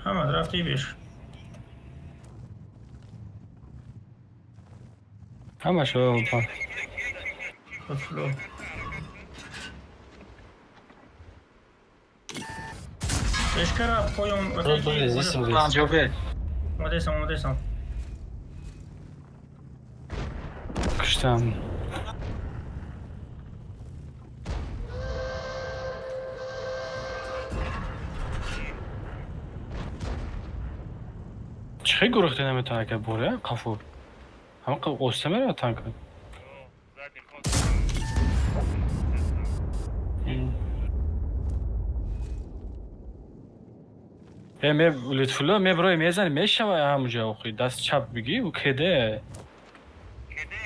S4: Ҳамад рафти беш.
S3: Ҳамашо ба.
S4: Лутфулло. Бешкара поён.
S2: Рост бугрез, исм грез.
S1: 55.
S4: Омадесам, омадесам.
S3: Куштам. Чӣ хел гурехта наметавонад ка боре қафо? Ҳама оста меравад танка.
S5: Задний ход.
S3: Э, ме Лутфулло меброи мезани мешава ҳамуҷа охи даст чап бигӣ ӯ кеде.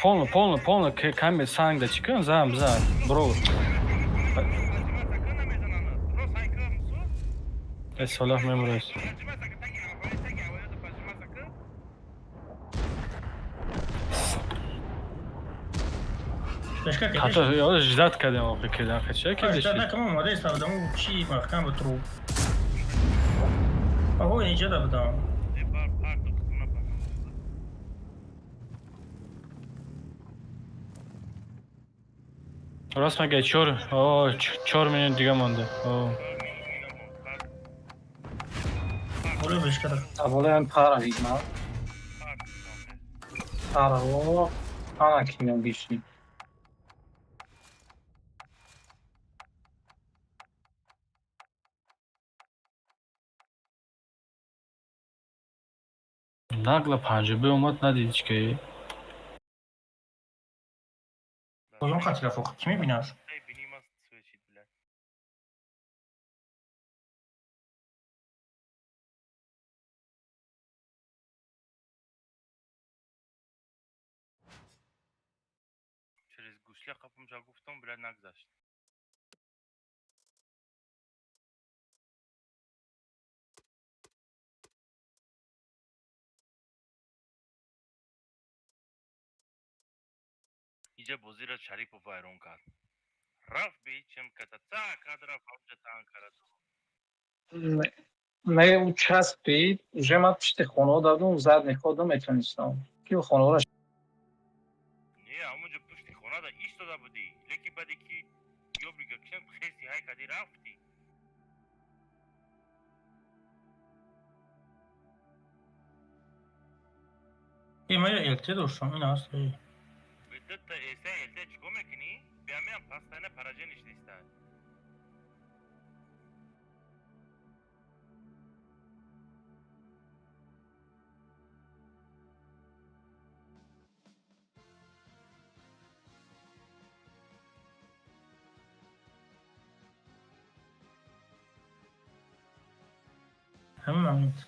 S3: Полно, полно, полно каме санг да чӣ кунам зам зам. Бро. Э Солоҳ мемурас.
S4: Бешка ки.
S3: Ҳатто ё ждать кардем охи кедан хеча кеде
S4: Ждать
S3: шид.
S4: накунам, омадеста будам, ӯ чи маҳкам буд труб. Аҳо, инҷода будам.
S3: Рост мега 4, о 4 минут дига монда. О.
S4: Боло бешкара.
S1: Болоям пара ҳикмат. Пара, о, ана кино биши.
S3: Нагла панҷоби омад надид ҳеч ки.
S4: Поён хати рафт, охи кӣ мебинад?
S5: Через гусля қапумша гуфтам, блядь, нагзашт. Иҷа бозиро Шарипов вайрон кард. Рафт беҳичам ката цак рафт ҳамҷа танкара.
S1: Не, ӯ часпид, уже ман пишти хонаҳо дадум, задний ходам метонистам. Ки хонаҳоро
S5: Не, ҳамонҷо пушти хонада истода будӣ. Лекин баъде ки Ёбрига кишам хеси ҳай кади рафтӣ.
S4: Э, ман я ЛТ доштам, ин аст. Э.
S5: Дутта эса ЛТ чико мекунӣ? Биамиам постоянно поражение неста.
S4: Ҳамин момент.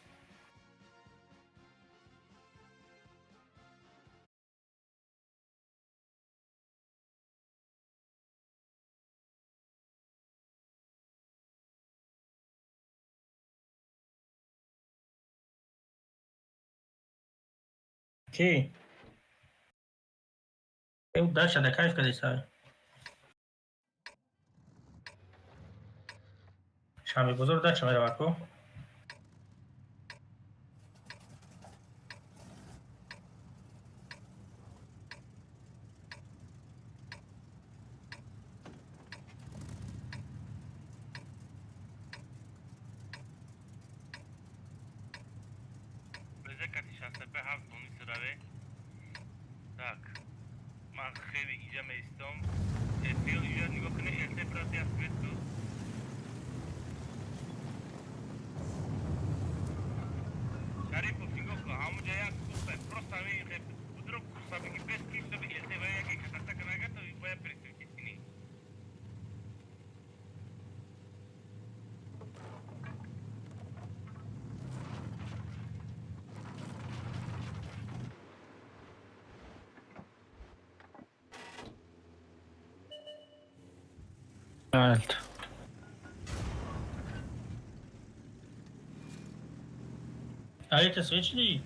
S4: Ки? Э, дача да кайф кадиса. Шанбе бозор дача меравад ку?
S5: Безе кати шастепе ҳафт дони сираве. Так. Ман хеле инҷа меистом. Эфил инҷа нигоҳ кунед, ЛТ просто як свет ку. Шарипов нигоҳ кун, ҳамунҷа як куста, просто ҳамин будро куста бигӣ, без ки чтобы ЛТ ва яке катата канага, то бояд присветить кунӣ.
S2: Альт.
S4: Али, ты свет шли?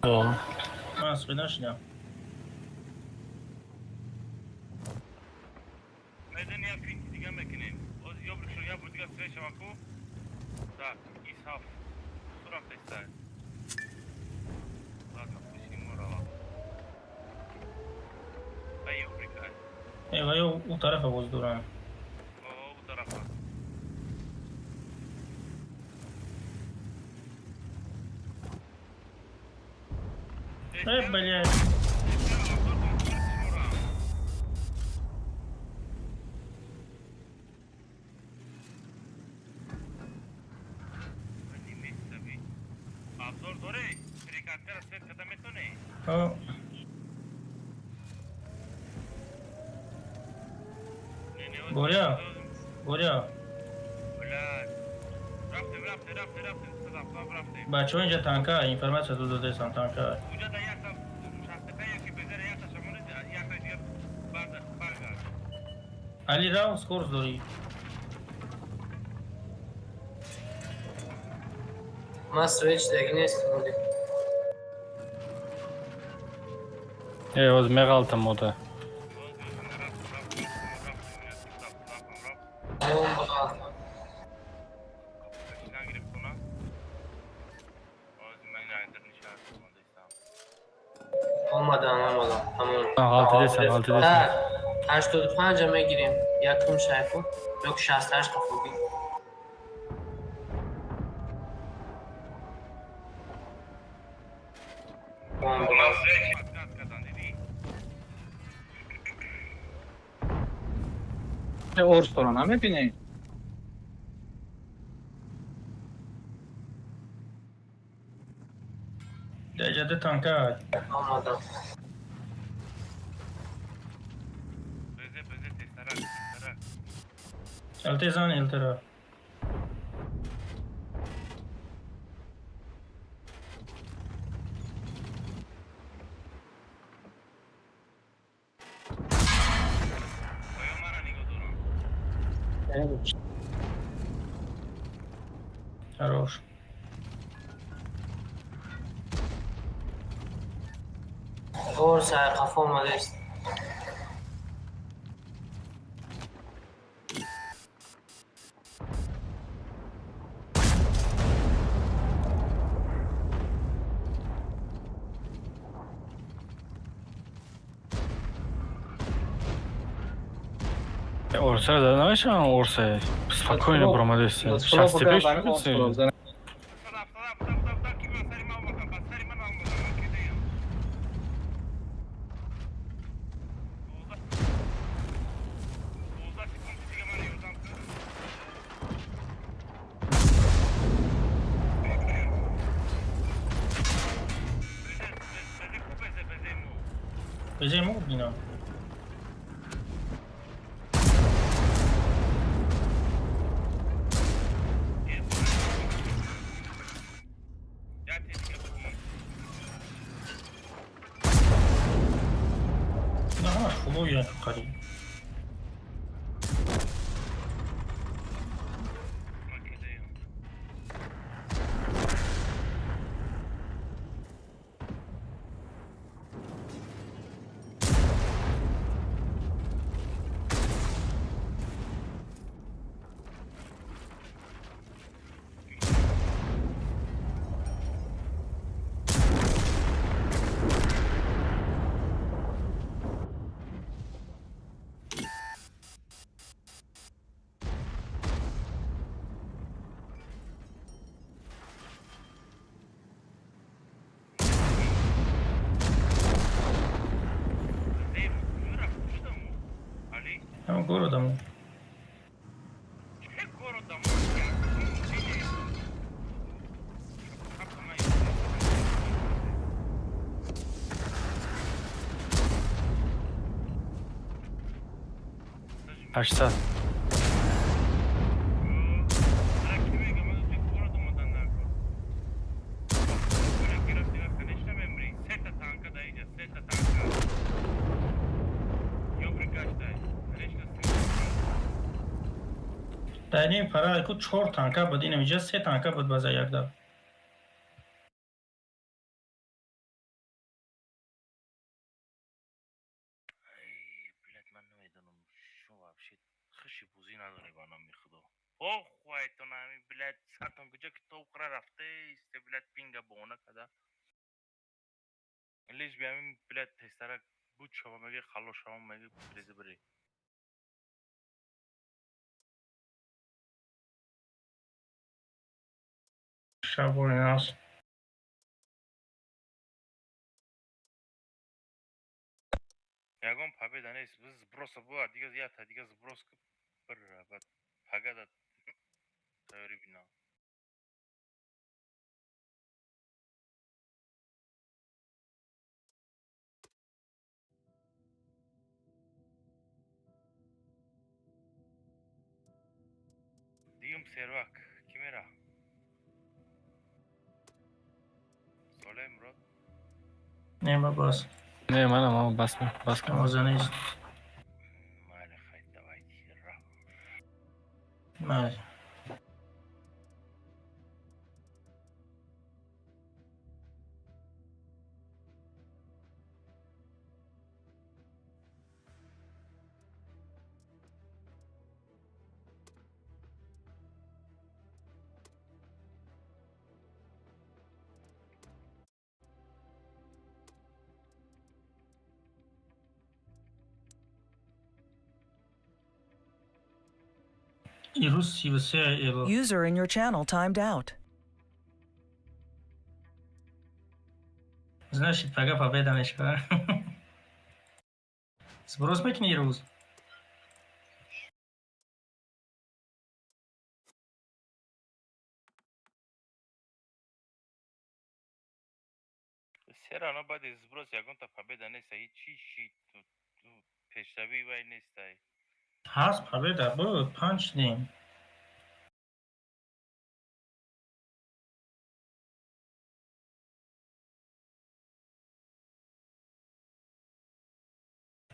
S2: О.
S4: А, свет нашли.
S5: Меден як финти дига мекунем. Оз ёбрик шо як бор дига свет шава ку. Так, ис ҳафт. Сурафта истае. Ладно, пусть ему рава. Ай ёбрик, ай.
S4: Э, ва ё у тарафа боз дорам.
S5: О, у тарафа.
S4: Э, блядь.
S5: Абзор дорӣ? Перекаткара свет када метонӣ?
S4: О, Боря. Боря.
S5: Блядь. Рафтем, рафтем, рафтем, рафтем, садам, рафтем.
S4: Бачаҳо инҷа танка, информация ту додесам танка.
S5: Уҷа да якта шастепе яки безера якта шамони якта дигар баргард.
S4: Али рав, скорость дорӣ.
S6: Ман свеч даги нестам оли.
S2: Э, оз меғалтам мода.
S6: Тамом бағалтам. Омадам, омадам. Тамом.
S2: Ғалтидесам, ғалтидесам.
S6: Так, 85 мегирем. Якум шайфу. Ёк 68 қафоги. Тамом, бағалт.
S1: Орсторо намебинӣ?
S4: Даҷа ду танка.
S6: Омадам.
S5: Безе, безе, тезтарак, тезтарак.
S4: ЛТ зан, ЛТ ра.
S5: Оё мара нигоҳ дорам.
S4: Хорош.
S6: Орса қафо омадест.
S3: Орса зада намешавам, орса. Спокойно баромадест. 65 шуд.
S4: Безе мо бина. На ҳамаш хулоя қариб. Ҳама городамо.
S3: 800.
S4: Дар ин пара ку чор танка буд, инам иҷа се танка буд база якда.
S5: Блядь, ман намедонам, шумо вообще хуши бозӣ надорӣ ба номи худо. Охуайтон ами, блядь, сатон куҷо ки тоб хӯра рафтаисте, блядь, пинга бона када. Лиш би ами, блядь, тезтарак буд шава меги, халло шава меги, бирези бири.
S4: Шабори нас.
S5: Ягон победа нест, сброса була, дига ята, дига сброс бир, баъд пагада тайёрӣ бина. Дигим сервак, ки мера? Соле Мурод?
S4: Не, ма бас.
S3: Не, манам, бас бас кунам.
S4: Моза нест.
S5: Майли, хай, давайте, ра.
S4: Майли. Ирӯз 33 эло.
S7: User in your channel timed out.
S4: Значит, пага победа мешава. Сброс мекунӣ ирӯз?
S5: Сера, но баъди сброс ягонта победа нест, ҳеҷ чи ши пешравӣ вай нестай.
S4: Ҳаст победа буд, панҷ дим.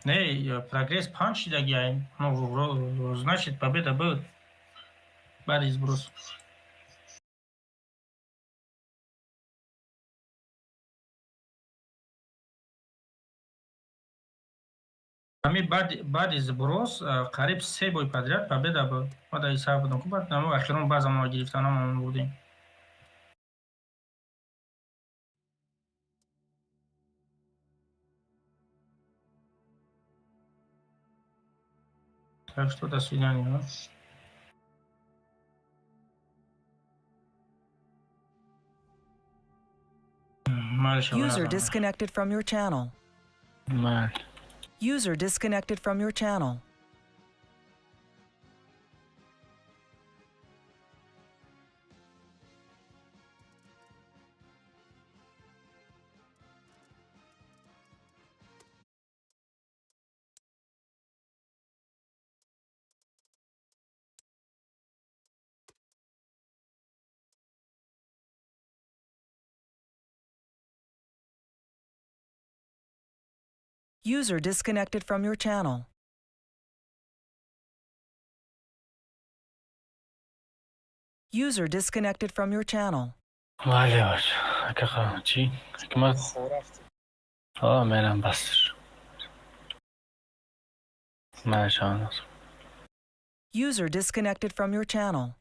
S4: Не, прогресс панҷ шидагиаем. Ну, значит, победа буд. Баъди сброс. Ҳами баъди сброс қариб се бой подряд победа буд. Ма дар ҳисаб будам, ку баъд намо ахирон баъзан гирифтанамон бурдем. Так что до свидания.
S7: User disconnected from your channel.
S3: Мал.
S7: User disconnected from your channel. User disconnected from your channel. User disconnected from your channel.
S3: Бале, бач. Ака, чӣ? Ҳикмат? О, мерам бас. Машааллоҳ.
S7: User disconnected from your channel.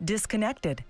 S7: Disconnected.